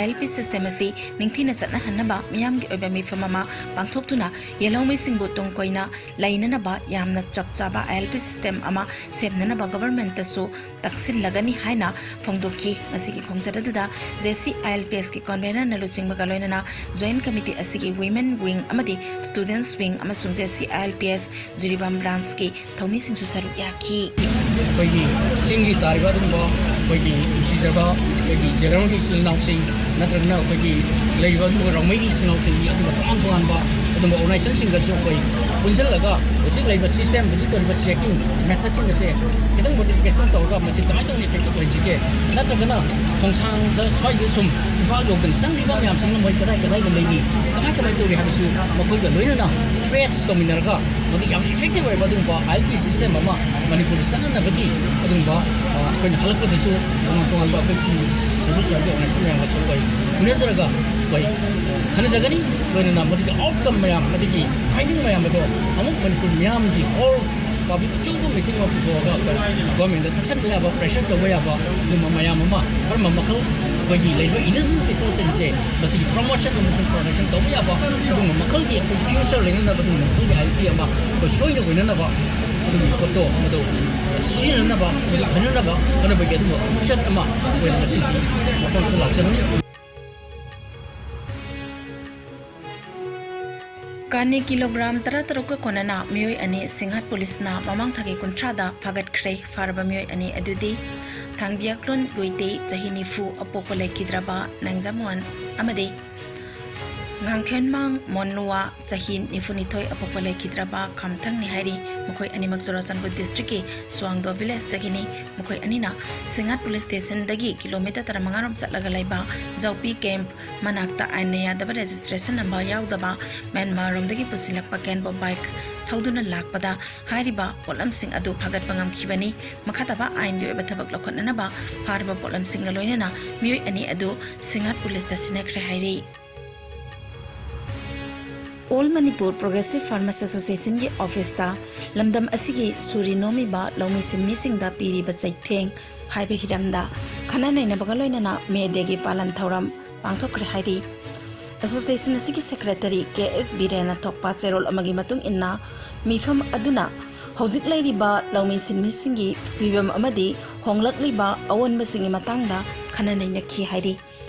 ILP system ꯑꯁꯤ ꯅꯤꯡꯊꯤꯅ ꯆꯠꯅꯍꯟꯅꯕ ꯃꯤꯌꯥꯝꯒꯤ ꯑꯣꯏꯕ ꯃꯤꯐꯝ ꯑꯃ ꯄꯥꯡꯊꯣꯛꯇꯨꯅ ꯌꯦꯜꯍꯧꯃꯤꯁꯤꯡꯕꯨ ꯇꯨꯡ ꯀꯣꯏꯅ ꯂꯩꯅꯅꯕ ꯌꯥꯝꯅ ꯆꯞ ꯆꯥꯕ ILP system ꯑꯃ ꯁꯦꯝꯅꯅꯕ government ꯇꯁꯨ ꯇꯛꯁꯤꯜꯂꯒꯅꯤ ꯍꯥꯏꯅ ꯐꯣꯡꯗꯣꯛꯈꯤ꯫ ꯃꯁꯤꯒꯤ ꯈꯣꯡꯆꯠ ꯑꯗꯨꯗ JCILPS ꯀꯤ convener ꯅ ꯂꯨꯆꯤꯡꯕꯒ ꯂꯣꯏꯅꯅ Joint Committee ꯑꯁꯤꯒꯤ women wing ꯑꯃꯗꯤ students wing ꯑꯃꯁꯨꯡ JCILPS ꯖꯤꯔꯤꯕꯥꯝ branch ꯀꯤ ꯊꯧꯃꯤꯁꯤꯡꯁꯨ ꯁꯔꯨꯛ ꯌꯥꯈꯤ꯫ ꯑꯩꯈꯣꯏꯒꯤ ꯆꯤꯡꯒꯤ ꯇꯥꯔꯤꯕ ꯑꯗꯨꯒꯨꯝꯕ ꯑꯩꯈꯣꯏꯒꯤ ꯅꯨꯡꯁꯤꯖꯕ ꯑꯩꯈꯣꯏꯒꯤ ꯖꯦꯂꯔꯣꯡꯒꯤ ꯏꯆꯤꯜ ꯏꯅꯥꯎꯁꯤꯡ ꯅꯠꯇ꯭ꯔꯒꯅ ꯑꯩꯈꯣꯏꯒꯤ ꯂꯩꯔꯤꯕ ꯑꯗꯨꯒꯨꯝꯕ ꯔꯣꯡꯃꯩꯒꯤ ꯏꯆꯤꯜ ꯏꯅꯥꯎꯁꯤꯡꯒꯤ ꯑꯗꯨꯒꯨꯝꯕ ꯇꯣꯉꯥꯟ ꯇꯣꯉꯥꯟꯕ ꯑꯗꯨꯒꯨꯝꯕ organization ꯁꯤꯡꯒꯁꯨ ꯑꯩꯈꯣꯏ ꯄꯨꯟꯁꯤꯜꯂꯒ ꯍꯧꯖꯤꯛ ꯂꯩꯔꯤꯕ system, ꯍꯧꯖꯤꯛ ꯇꯧꯔꯤꯕ checking method ꯁꯤꯡ ꯑꯁꯦ ꯈꯤꯇꯪ ꯃꯣꯗꯤꯐꯤꯀꯦꯁꯟ ꯇꯧꯔꯒ ꯃꯁꯤ ꯀꯃꯥꯏꯅ ꯇꯧꯅ ꯏꯐꯦꯛꯇꯤꯚ ꯑꯣꯏꯍꯟꯁꯤꯒꯦ? ꯅꯠꯇ꯭ꯔꯒꯅ ꯈꯣꯡꯁꯥꯡꯗ ꯁ꯭ꯋꯥꯏꯗ ꯁꯨꯝ ꯏꯝꯐꯥꯜ ꯌꯧꯗꯅ ꯆꯪꯂꯤꯕ ꯃꯌꯥꯝꯁꯤꯡꯅ ꯃꯣꯏ ꯀꯗꯥꯏ ꯀꯗꯥꯏꯗ ꯂꯩꯔꯤ, ꯀꯃꯥꯏ ꯀꯃꯥꯏꯅ ꯇꯧꯔꯤ ꯍꯥꯏꯕꯁꯨ ꯃꯈꯣꯏꯒ ꯂꯣꯏꯅꯅ ꯇ꯭ꯔꯦꯁ ꯇꯧꯃꯤꯟꯅꯔꯒ ꯃꯗꯨ ꯌꯥꯝꯅ ꯏꯐꯦꯛꯇꯤꯚ ꯑꯣꯏꯕ ꯑꯗꯨꯒꯨꯝꯕ ꯑꯥꯏ ꯑꯦꯜ ꯄꯤ ꯁꯤꯁꯇꯦꯝ ꯑꯃ ꯃꯅꯤꯄꯨꯔꯗ ꯆꯠꯅꯅꯕꯒꯤ ꯑꯗꯨꯒꯨꯝꯕ, ꯑ, ꯑꯩꯈꯣꯏꯅ ꯍꯜꯂꯛꯄꯗꯁꯨ ꯇꯣꯉꯥꯟ ꯇꯣꯉꯥꯟꯕ ꯑꯩꯈꯣꯏ ꯁꯤ ꯁꯤꯚꯤꯜ ꯁꯣꯁꯥꯏꯇꯤ ꯑꯣꯔꯒꯅꯥꯏꯖꯦꯁꯟ ꯃꯌꯥꯝꯒꯁꯨ ꯑꯩꯈꯣꯏ ꯎꯅꯖꯔꯒ ꯑꯩꯈꯣꯏ ꯈꯟꯅꯖꯒꯅꯤ꯫ ꯂꯣꯏꯅꯅ ꯃꯗꯨꯒꯤ ꯑꯥꯎꯠꯀꯝ ꯃꯌꯥꯝ, ꯃꯗꯨꯒꯤ ꯐꯥꯏꯟꯗꯤꯡ ꯃꯌꯥꯝ ꯑꯗꯣ ꯑꯃꯨꯛ ꯃꯅꯤꯄꯨꯔ ꯃꯤꯌꯥꯝꯒꯤ ꯍꯣꯜ ꯄꯕ꯭ꯂꯤꯛ ꯑꯆꯧꯕ ꯃꯤꯇꯤꯡ ꯑꯃ ꯄꯨꯊꯣꯛꯑꯒ ꯑꯩꯈꯣꯏ ꯒꯣꯔꯃꯦꯟꯗ ꯇꯛꯁꯟꯕ ꯌꯥꯕ, ꯄ꯭ꯔꯦꯁꯔ ꯇꯧꯕ ꯌꯥꯕ ꯑꯗꯨꯒꯨꯝꯕ ꯃꯌꯥꯝ ꯑꯃ, ꯀꯔꯝꯕ ꯃꯈꯜ ꯑꯩꯈꯣꯏꯒꯤ ꯂꯩꯔꯤꯕ ꯏꯟꯗꯤꯖꯤꯅꯁ ꯄꯤꯄꯜꯁꯤꯡꯁꯦ ꯃꯁꯤꯒꯤ ꯄ꯭ꯔꯣꯃꯣꯁꯟ ꯑꯃꯁꯨꯡ ꯄ꯭ꯔꯣꯇꯦꯛꯁꯟ ꯇꯧꯕ ꯌꯥꯕ ꯑꯗꯨꯒꯨꯝꯕ ꯃꯈꯜꯒꯤ ꯑꯩꯈꯣꯏ ꯐ꯭ꯌꯨꯆꯔ ꯂꯩꯅꯅꯕ ꯑꯗꯨꯒꯨꯝꯕ ꯃꯈꯜꯒꯤ ꯑꯥꯏ ꯄꯤ ꯑꯃ ꯑꯩꯈꯣꯏ ꯁꯣꯏꯅ ꯑꯣꯏꯅꯅꯕ ꯑꯗꯨꯒꯤ ꯄꯣꯠꯇꯣ ꯃꯗꯨ ꯁꯤꯖꯤꯟꯅꯅꯕ, ꯃꯗꯨ ꯐꯅꯅꯕ ꯍꯣꯠꯅꯕꯒꯤ ꯑꯗꯨꯒꯨꯝꯕ ꯐꯪꯁꯟ ꯑꯃ ꯑꯣꯏꯅ ꯉꯁꯤꯁꯤ ꯃꯐꯝꯁꯤꯗ ꯂꯥꯛꯆꯕꯅꯤ꯫ ꯀꯥꯅꯤ ꯀꯤꯂꯣꯒ꯭ꯔꯥꯝ ꯇꯔꯥꯇꯔꯨꯛꯀ ꯀꯣꯟꯅꯅ ꯃꯤꯑꯣꯏ ꯑꯅꯤ ꯁꯤꯡꯍꯠ ꯄꯨꯂꯤꯁꯅ ꯃꯃꯥꯡ ꯊꯥꯒꯤ ꯀꯨꯟꯊ꯭ꯔꯥꯗ ꯐꯥꯒꯠꯈ꯭ꯔꯦ꯫ ꯐꯥꯔꯕ ꯃꯤꯑꯣꯏ ꯑꯅꯤ ꯑꯗꯨꯗꯤ ꯊꯥꯡꯕꯤꯌꯥꯛꯂꯣꯟ ꯒꯨꯏꯇꯦ, ꯆꯍꯤ ꯅꯤꯐꯨ, ꯑꯄꯣꯛꯄ ꯂꯩꯈꯤꯗ꯭ꯔꯕ ꯅꯥꯏꯟꯖꯥꯃꯣꯟ ꯑꯃꯗꯤ ꯉꯥꯡꯈꯦꯟꯃꯥꯡ ꯃꯣꯟꯂꯨꯋꯥ, ꯆꯍꯤ ꯅꯤꯐꯨꯅꯤꯊꯣꯏ, ꯑꯄꯣꯛꯄ ꯂꯩꯈꯤꯗ꯭ꯔꯕ ꯈꯝꯊꯪꯅꯤ ꯍꯥꯏꯔꯤ꯫ ꯃꯈꯣꯏ ꯑꯅꯤꯃꯛ ꯆꯨꯔꯥꯆꯥꯟꯄꯨꯔ ꯗꯤꯁꯇ꯭ꯔꯤꯛꯀꯤ ꯁ꯭ꯋꯥꯡꯗꯣ ꯚꯤꯂꯦꯖꯇꯒꯤꯅꯤ꯫ ꯃꯈꯣꯏ ꯑꯅꯤꯅ ꯁꯤꯡꯍꯠ ꯄꯨꯂꯤꯁ ꯁ꯭ꯇꯦꯁꯟꯗꯒꯤ ꯀꯤꯂꯣꯃꯤꯇꯔ ꯇꯔꯥꯃꯉꯥꯔꯣꯝ ꯆꯠꯂꯒ ꯂꯩꯕ ꯖꯧꯄꯤ ꯀꯦꯝꯞ ꯃꯅꯥꯛꯇ ꯑꯥꯏꯟꯅ ꯌꯥꯗꯕ ꯔꯦꯖꯤꯁꯇ꯭ꯔꯦꯁꯟ ꯅꯝꯕꯔ ꯌꯥꯎꯗꯕ ꯃ꯭ꯌꯥꯟꯃꯥꯔꯔꯣꯝꯗꯒꯤ ꯄꯨꯁꯤꯜꯂꯛꯄ ꯀꯦꯟꯕꯣ ꯕꯥꯏꯛ ꯊꯧꯗꯨꯅ ꯂꯥꯛꯄꯗ ꯍꯥꯏꯔꯤꯕ ꯄꯣꯠꯂꯝꯁꯤꯡ ꯑꯗꯨ ꯐꯥꯒꯠꯄ ꯉꯝꯈꯤꯕꯅꯤ꯫ ꯃꯈꯥ ꯇꯥꯕ ꯑꯥꯏꯟꯒꯤ ꯑꯣꯏꯕ ꯊꯕꯛ ꯂꯧꯈꯠꯅꯅꯕ ꯐꯥꯔꯕ ꯄꯣꯠꯂꯝꯁꯤꯡꯒ ꯂꯣꯏꯅꯅ ꯃꯤꯑꯣꯏ ꯑꯅꯤ ꯑꯗꯨ ꯁꯤꯡꯍꯠ ꯄꯨꯂꯤꯁꯇ ꯁꯤꯟꯅꯈ꯭ꯔꯦ ꯍꯥꯏꯔꯤ꯫ ꯑꯣꯜ ꯃꯅꯤꯄꯨꯔ ꯄ꯭ꯔꯣꯒ꯭ꯔꯦꯁꯤꯚ ꯐꯥꯔꯃꯔꯁ ꯑꯦꯁꯣꯁꯤꯌꯦꯁꯟꯒꯤ ꯑꯣꯐꯤꯁꯇ ꯂꯝꯗꯝ ꯑꯁꯤꯒꯤ ꯁꯨꯔꯤ ꯅꯣꯝꯃꯤꯕ ꯂꯧꯃꯤ ꯁꯤꯟꯃꯤꯁꯤꯡꯗ ꯄꯤꯔꯤꯕ ꯆꯩꯊꯦꯡ ꯍꯥꯏꯕ ꯍꯤꯔꯝꯗ ꯈꯟꯅ ꯅꯩꯅꯕꯒ ꯂꯣꯏꯅꯅ ꯃꯦ ꯗꯦꯒꯤ ꯄꯥꯂꯟ ꯊꯧꯔꯝ ꯄꯥꯡꯊꯣꯛꯈ꯭ꯔꯦ ꯍꯥꯏꯔꯤ꯫ ꯑꯦꯁꯣꯁꯤꯌꯦꯁꯟ ꯑꯁꯤꯒꯤ ꯁꯦꯀ꯭ꯔꯦꯇꯔꯤ ꯀꯦ ꯑꯦꯁ ꯕꯤꯔꯦꯟꯅ ꯊꯣꯛꯄ ꯆꯦꯔꯣꯜ ꯑꯃꯒꯤ ꯃꯇꯨꯡ ꯏꯟꯅ, ꯃꯤꯐꯝ ꯑꯗꯨꯅ ꯍꯧꯖꯤꯛ ꯂꯩꯔꯤꯕ ꯂꯧꯃꯤ ꯁꯤꯟꯃꯤꯁꯤꯡꯒꯤ ꯐꯤꯕꯝ ꯑꯃꯗꯤ ꯍꯣꯡꯂꯛꯂꯤꯕ ꯑꯑꯣꯟꯕꯁꯤꯡꯒꯤ ꯃꯇꯥꯡꯗ ꯈꯟꯅ ꯅꯩꯅꯈꯤ ꯍꯥꯏꯔꯤ꯫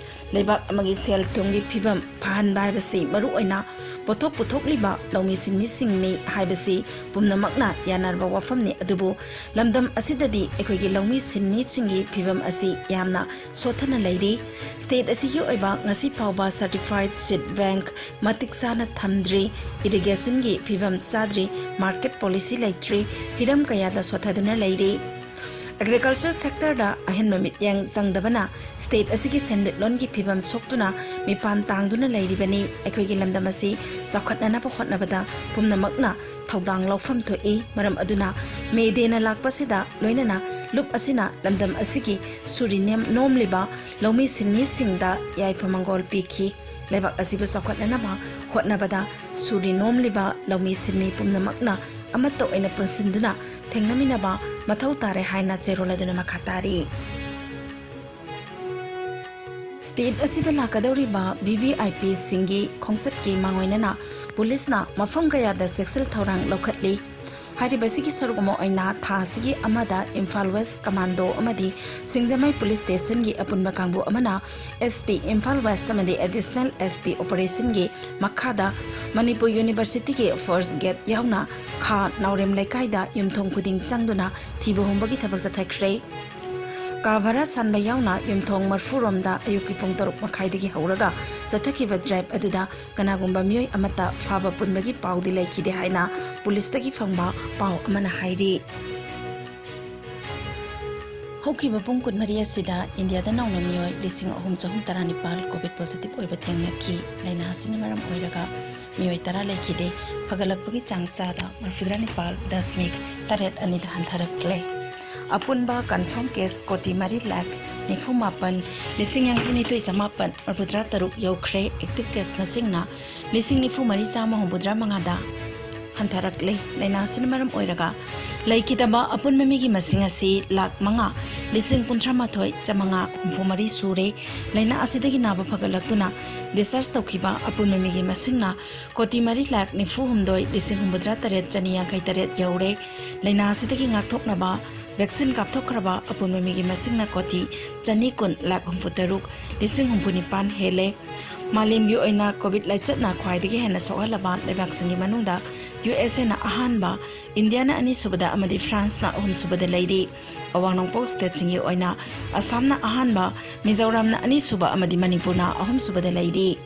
ꯂꯩꯕꯥꯛ ꯑꯃꯒꯤ ꯁꯦꯜ ꯊꯨꯝꯒꯤ ꯐꯤꯕꯝ ꯐꯍꯟꯕ ꯍꯥꯏꯕꯁꯤ ꯃꯔꯨꯑꯣꯏꯅ ꯄꯣꯠꯊꯣꯛ ꯄꯨꯊꯣꯛꯂꯤꯕ ꯂꯧꯃꯤ ꯁꯤꯟꯃꯤꯁꯤꯡꯅꯤ ꯍꯥꯏꯕꯁꯤ ꯄꯨꯝꯅꯃꯛꯅ ꯌꯥꯅꯔꯕ ꯋꯥꯐꯝꯅꯤ꯫ ꯑꯗꯨꯕꯨ ꯂꯝꯗꯝ ꯑꯁꯤꯗꯗꯤ ꯑꯩꯈꯣꯏꯒꯤ ꯂꯧꯃꯤ ꯁꯤꯟꯃꯤꯁꯤꯡꯒꯤ ꯐꯤꯕꯝ ꯑꯁꯤ ꯌꯥꯝꯅ ꯁꯣꯠꯊꯅ ꯂꯩꯔꯤ꯫ ꯁ꯭ꯇꯦꯠ ꯑꯁꯤꯒꯤ ꯑꯣꯏꯕ ꯉꯁꯤ ꯐꯥꯎꯕ ꯁꯔꯇꯤꯐꯥꯏꯗ ꯁꯤꯗ ꯕꯦꯡꯛ ꯃꯇꯤꯛ ꯆꯥꯅ ꯊꯝꯗ꯭ꯔꯤ, ꯏꯔꯤꯒꯦꯁꯟꯒꯤ ꯐꯤꯕꯝ ꯆꯥꯗ꯭ꯔꯤ, ꯃꯥꯔꯀꯦꯠ ꯄꯣꯂꯤꯁꯤ ꯂꯩꯇ꯭ꯔꯤ, ꯍꯤꯔꯝ ꯀꯌꯥꯗ ꯁꯣꯠꯊꯗꯨꯅ ꯂꯩꯔꯤ꯫ ꯑꯦꯒ꯭ꯔꯤꯀꯜꯆꯔ ꯁꯦꯛꯇꯔꯗ ꯑꯍꯦꯟꯕ ꯃꯤꯠꯌꯦꯡ ꯆꯪꯗꯕꯅ ꯁ꯭ꯇꯦꯠ ꯑꯁꯤꯒꯤ ꯁꯦꯟꯃꯤꯠꯂꯣꯟꯒꯤ ꯐꯤꯕꯝ ꯁꯣꯛꯇꯨꯅ ꯃꯤꯄꯥꯟ ꯇꯥꯡꯗꯨꯅ ꯂꯩꯔꯤꯕꯅꯤ꯫ ꯑꯩꯈꯣꯏꯒꯤ ꯂꯝꯗꯝ ꯑꯁꯤ ꯆꯥꯎꯈꯠꯅꯅꯕ ꯍꯣꯠꯅꯕꯗ ꯄꯨꯝꯅꯃꯛꯅ ꯊꯧꯗꯥꯡ ꯂꯧꯐꯝ ꯊꯣꯛꯏ꯫ ꯃꯔꯝ ꯑꯗꯨꯅ ꯃꯦ ꯗꯦꯅ ꯂꯥꯛꯄꯁꯤꯗ ꯂꯣꯏꯅꯅ ꯂꯨꯞ ꯑꯁꯤꯅ ꯂꯝꯗꯝ ꯑꯁꯤꯒꯤ ꯁꯨꯔꯤ ꯅꯦꯝ-, ꯅꯣꯝꯂꯤꯕ ꯂꯧꯃꯤ ꯁꯤꯟꯃꯤꯁꯤꯡꯗ ꯌꯥꯏꯐ ꯃꯪꯒꯣꯜ ꯄꯤꯈꯤ꯫ ꯂꯩꯕꯥꯛ ꯑꯁꯤꯕꯨ ꯆꯥꯎꯈꯠꯅꯅꯕ ꯍꯣꯠꯅꯕꯗ ꯁꯨꯔꯤ ꯅꯣꯝꯂꯤꯕ ꯂꯧꯃꯤ ꯁꯤꯟꯃꯤ ꯄꯨꯝꯅꯃꯛꯅ ꯑꯃꯠꯇ ꯑꯣꯏꯅ ꯄꯨꯟꯁꯤꯟꯗꯨꯅ ꯊꯦꯡꯅꯃꯤꯟꯅꯕ ꯃꯊꯧ ꯇꯥꯔꯦ ꯍꯥꯏꯅ ꯆꯦꯔꯣꯜ ꯑꯗꯨꯅ ꯃꯈꯥ ꯇꯥꯔꯤ꯫ ꯁ꯭ꯇꯦꯠ ꯑꯁꯤꯗ ꯂꯥꯛꯀꯗꯧꯔꯤꯕ ꯚꯤ ꯚꯤ ꯑꯥꯏ ꯄꯤꯁꯤꯡꯒꯤ ꯈꯣꯡꯆꯠꯀꯤ ꯃꯥꯡꯑꯣꯏꯅꯅ ꯄꯨꯂꯤꯁꯅ ꯃꯐꯝ ꯀꯌꯥꯗ ꯆꯦꯛꯁꯤꯜ ꯊꯧꯔꯥꯡ ꯂꯧꯈꯠꯂꯤ꯫ ꯍꯥꯏꯔꯤꯕꯁꯤꯒꯤ ꯁꯔꯨꯛ ꯑꯃ ꯑꯣꯏꯅ ꯊꯥ ꯑꯁꯤꯒꯤ ꯑꯃꯗ ꯏꯝꯐꯥꯜ ꯋꯦꯁ ꯀꯃꯥꯟꯗꯣ ꯑꯃꯗꯤ ꯁꯤꯡꯖꯃꯩ ꯄꯨꯂꯤꯁ ꯁ꯭ꯇꯦꯁꯟꯒꯤ ꯑꯄꯨꯟꯕ ꯀꯥꯡꯕꯨ ꯑꯃꯅ ꯑꯦꯁ ꯄꯤ ꯏꯝꯐꯥꯜ ꯋꯦꯁ ꯑꯃꯗꯤ ꯑꯦꯗꯤꯁꯅꯦꯜ ꯑꯦꯁ ꯄꯤ ꯑꯣꯄꯔꯦꯁꯟꯒꯤ ꯃꯈꯥꯗ ꯃꯅꯤꯄꯨꯔ ꯌꯨꯅꯤꯚꯔꯁꯤꯇꯤꯒꯤ ꯐꯥꯔꯁ ꯒꯦꯠ ꯌꯥꯎꯅ ꯈꯥ ꯅꯥꯎꯔꯦꯝ ꯂꯩꯀꯥꯏꯗ ꯌꯨꯝꯊꯣꯡ ꯈꯨꯗꯤꯡ ꯆꯪꯗꯨꯅ ꯊꯤꯕ ꯍꯨꯝꯕꯒꯤ ꯊꯕꯛ ꯆꯠꯊꯈ꯭ꯔꯦ꯫ ꯀꯥ ꯚꯔꯥ ꯁꯥꯟꯕ ꯌꯥꯎꯅ ꯌꯨꯝꯊꯣꯡ ꯃꯔꯐꯨ ꯔꯣꯝꯗ ꯑꯌꯨꯛꯀꯤ ꯄꯨꯡ ꯇꯔꯨꯛ ꯃꯈꯥꯏꯗꯒꯤ ꯍꯧꯔꯒ ꯆꯠꯊꯈꯤꯕ ꯗ꯭ꯔꯥꯏꯚ ꯑꯗꯨꯗ ꯀꯅꯥꯒꯨꯝꯕ ꯃꯤꯑꯣꯏ ꯑꯃꯠꯇ ꯐꯥꯕ ꯄꯨꯟꯕꯒꯤ ꯄꯥꯎꯗꯤ ꯂꯩꯈꯤꯗꯦ ꯍꯥꯏꯅ ꯄꯨꯂꯤꯁꯇꯒꯤ ꯐꯪꯕ ꯄꯥꯎ ꯑꯃꯅ ꯍꯥꯏꯔꯤ꯫ ꯍꯧꯈꯤꯕ ꯄꯨꯡ ꯀꯨꯟꯃꯔꯤ ꯑꯁꯤꯗ ꯏꯟꯗꯤꯌꯥꯗ ꯅꯧꯅ ꯃꯤꯑꯣꯏ ꯂꯤꯁꯤꯡ ꯑꯍꯨꯝ ꯆꯍꯨꯝ ꯇꯔꯥꯅꯤꯄꯥꯜ ꯀꯣꯚꯤꯗ ꯄꯣꯖꯤꯇꯤꯚ ꯑꯣꯏꯕ ꯊꯦꯡꯅꯈꯤ꯫ ꯂꯥꯏꯅꯥ ꯑꯁꯤꯅ ꯃꯔꯝ ꯑꯣꯏꯔꯒ ꯃꯤꯑꯣꯏ ꯇꯔꯥ ꯂꯩꯈꯤꯗꯦ꯫ ꯐꯒꯠꯂꯛꯄꯒꯤ ꯆꯥꯡ ꯆꯥꯗ ꯃꯔꯐꯨꯇꯔꯥ ꯅꯤꯄꯥꯜ ꯗꯁꯃꯤꯛ ꯇꯔꯦꯠ ꯑꯅꯤꯗ ꯍꯟꯊꯔꯛꯂꯦ꯫ ꯑꯄꯨꯟꯕ ꯀꯟꯐꯥꯔꯝ ꯀꯦꯁ ꯀꯣꯇꯤ ꯃꯔꯤ ꯂꯥꯈ ꯅꯤꯐꯨ ꯃꯥꯄꯟ ꯂꯤꯁꯤꯡ ꯌꯥꯡꯈꯩ ꯅꯤꯊꯣꯏ ꯆꯃꯥꯄꯟ ꯃꯔꯐꯨꯇꯔꯥ ꯇꯔꯨꯛ ꯌꯧꯈ꯭ꯔꯦ꯫ ꯑꯦꯛꯇꯤꯚ ꯀꯦꯁ ꯃꯁꯤꯡꯅ ꯂꯤꯁꯤꯡ ꯅꯤꯐꯨ ꯃꯔꯤ ꯆꯥꯝꯃ ꯍꯨꯝꯐꯨꯇꯔꯥ ꯃꯉꯥꯗ ꯍꯟꯊꯔꯛꯂꯦ꯫ ꯂꯥꯏꯅꯥ ꯑꯁꯤꯅ ꯃꯔꯝ ꯑꯣꯏꯔꯒ ꯂꯩꯈꯤꯗꯕ ꯑꯄꯨꯟꯕ ꯃꯤꯒꯤ ꯃꯁꯤꯡ ꯑꯁꯤ ꯂꯥꯈ ꯃꯉꯥ ꯂꯤꯁꯤꯡ ꯀꯨꯟꯊ꯭ꯔꯥ ꯃꯥꯊꯣꯏ ꯆꯥꯃꯉꯥ ꯍꯨꯝꯐꯨ ꯃꯔꯤ ꯁꯨꯔꯦ꯫ ꯂꯥꯏꯅꯥ ꯑꯁꯤꯗꯒꯤ ꯅꯥꯕ ꯐꯒꯠꯂꯛꯇꯨꯅ ꯗꯤꯁꯆꯥꯔꯖ ꯇꯧꯈꯤꯕ ꯑꯄꯨꯟꯕ ꯃꯤꯒꯤ ꯃꯁꯤꯡꯅ ꯀꯣꯇꯤ ꯃꯔꯤ ꯂꯥꯈ ꯅꯤꯐꯨ ꯍꯨꯝꯗꯣꯏ ꯂꯤꯁꯤꯡ ꯍꯨꯝꯐꯨꯇꯔꯥ ꯇꯔꯦꯠ ꯆꯅꯤ ꯌꯥꯡꯈꯩ ꯇꯔꯦꯠ ꯌꯧꯔꯦ꯫ ꯂꯥꯏꯅꯥ ꯑꯁꯤꯗꯒꯤ ꯉꯥꯛꯊꯣꯛꯅꯕ ꯚꯦꯛꯁꯤꯟ ꯀꯥꯞꯊꯣꯛꯈ꯭ꯔꯕ ꯑꯄꯨꯟꯕ ꯃꯤꯒꯤ ꯃꯁꯤꯡꯅ ꯀꯣꯇꯤ ꯆꯅꯤ ꯀꯨꯟ ꯂꯥꯈ ꯍꯨꯝꯐꯨ ꯇꯔꯨꯛ ꯂꯤꯁꯤꯡ ꯍꯨꯝꯐꯨ ꯅꯤꯄꯥꯟ ꯍꯦꯜꯂꯦ꯫ ꯃꯥꯂꯦꯝꯒꯤ ꯑꯣꯏꯅ ꯀꯣꯚꯤꯗ ꯂꯥꯏꯆꯠꯅ ꯈ꯭ꯋꯥꯏꯗꯒꯤ ꯍꯦꯟꯅ ꯁꯣꯛꯍꯜꯂꯕ ꯂꯩꯕꯥꯛꯁꯤꯡꯒꯤ ꯃꯅꯨꯡꯗ ꯌꯨ ꯑꯦꯁ ꯑꯦꯅ ꯑꯍꯥꯟꯕ, ꯏꯟꯗꯤꯌꯥꯅ ꯑꯅꯤꯁꯨꯕꯗ ꯑꯃꯗꯤ ꯐ꯭ꯔꯥꯟꯁꯅ ꯑꯍꯨꯝꯁꯨꯕꯗ ꯂꯩꯔꯤ꯫ ꯑꯋꯥꯡ ꯅꯣꯡꯄꯣꯛ ꯁ꯭ꯇꯦꯠꯁꯤꯡꯒꯤ ꯑꯣꯏꯅ ꯑꯁꯥꯝꯅ ꯑꯍꯥꯟꯕ, ꯃꯤꯖꯣꯔꯥꯝꯅ ꯑꯅꯤꯁꯨꯕ ꯑꯃꯗꯤ ꯃꯅꯤꯄꯨꯔꯅ ꯑꯍꯨꯝꯁꯨꯕꯗ ꯂꯩꯔꯤ꯫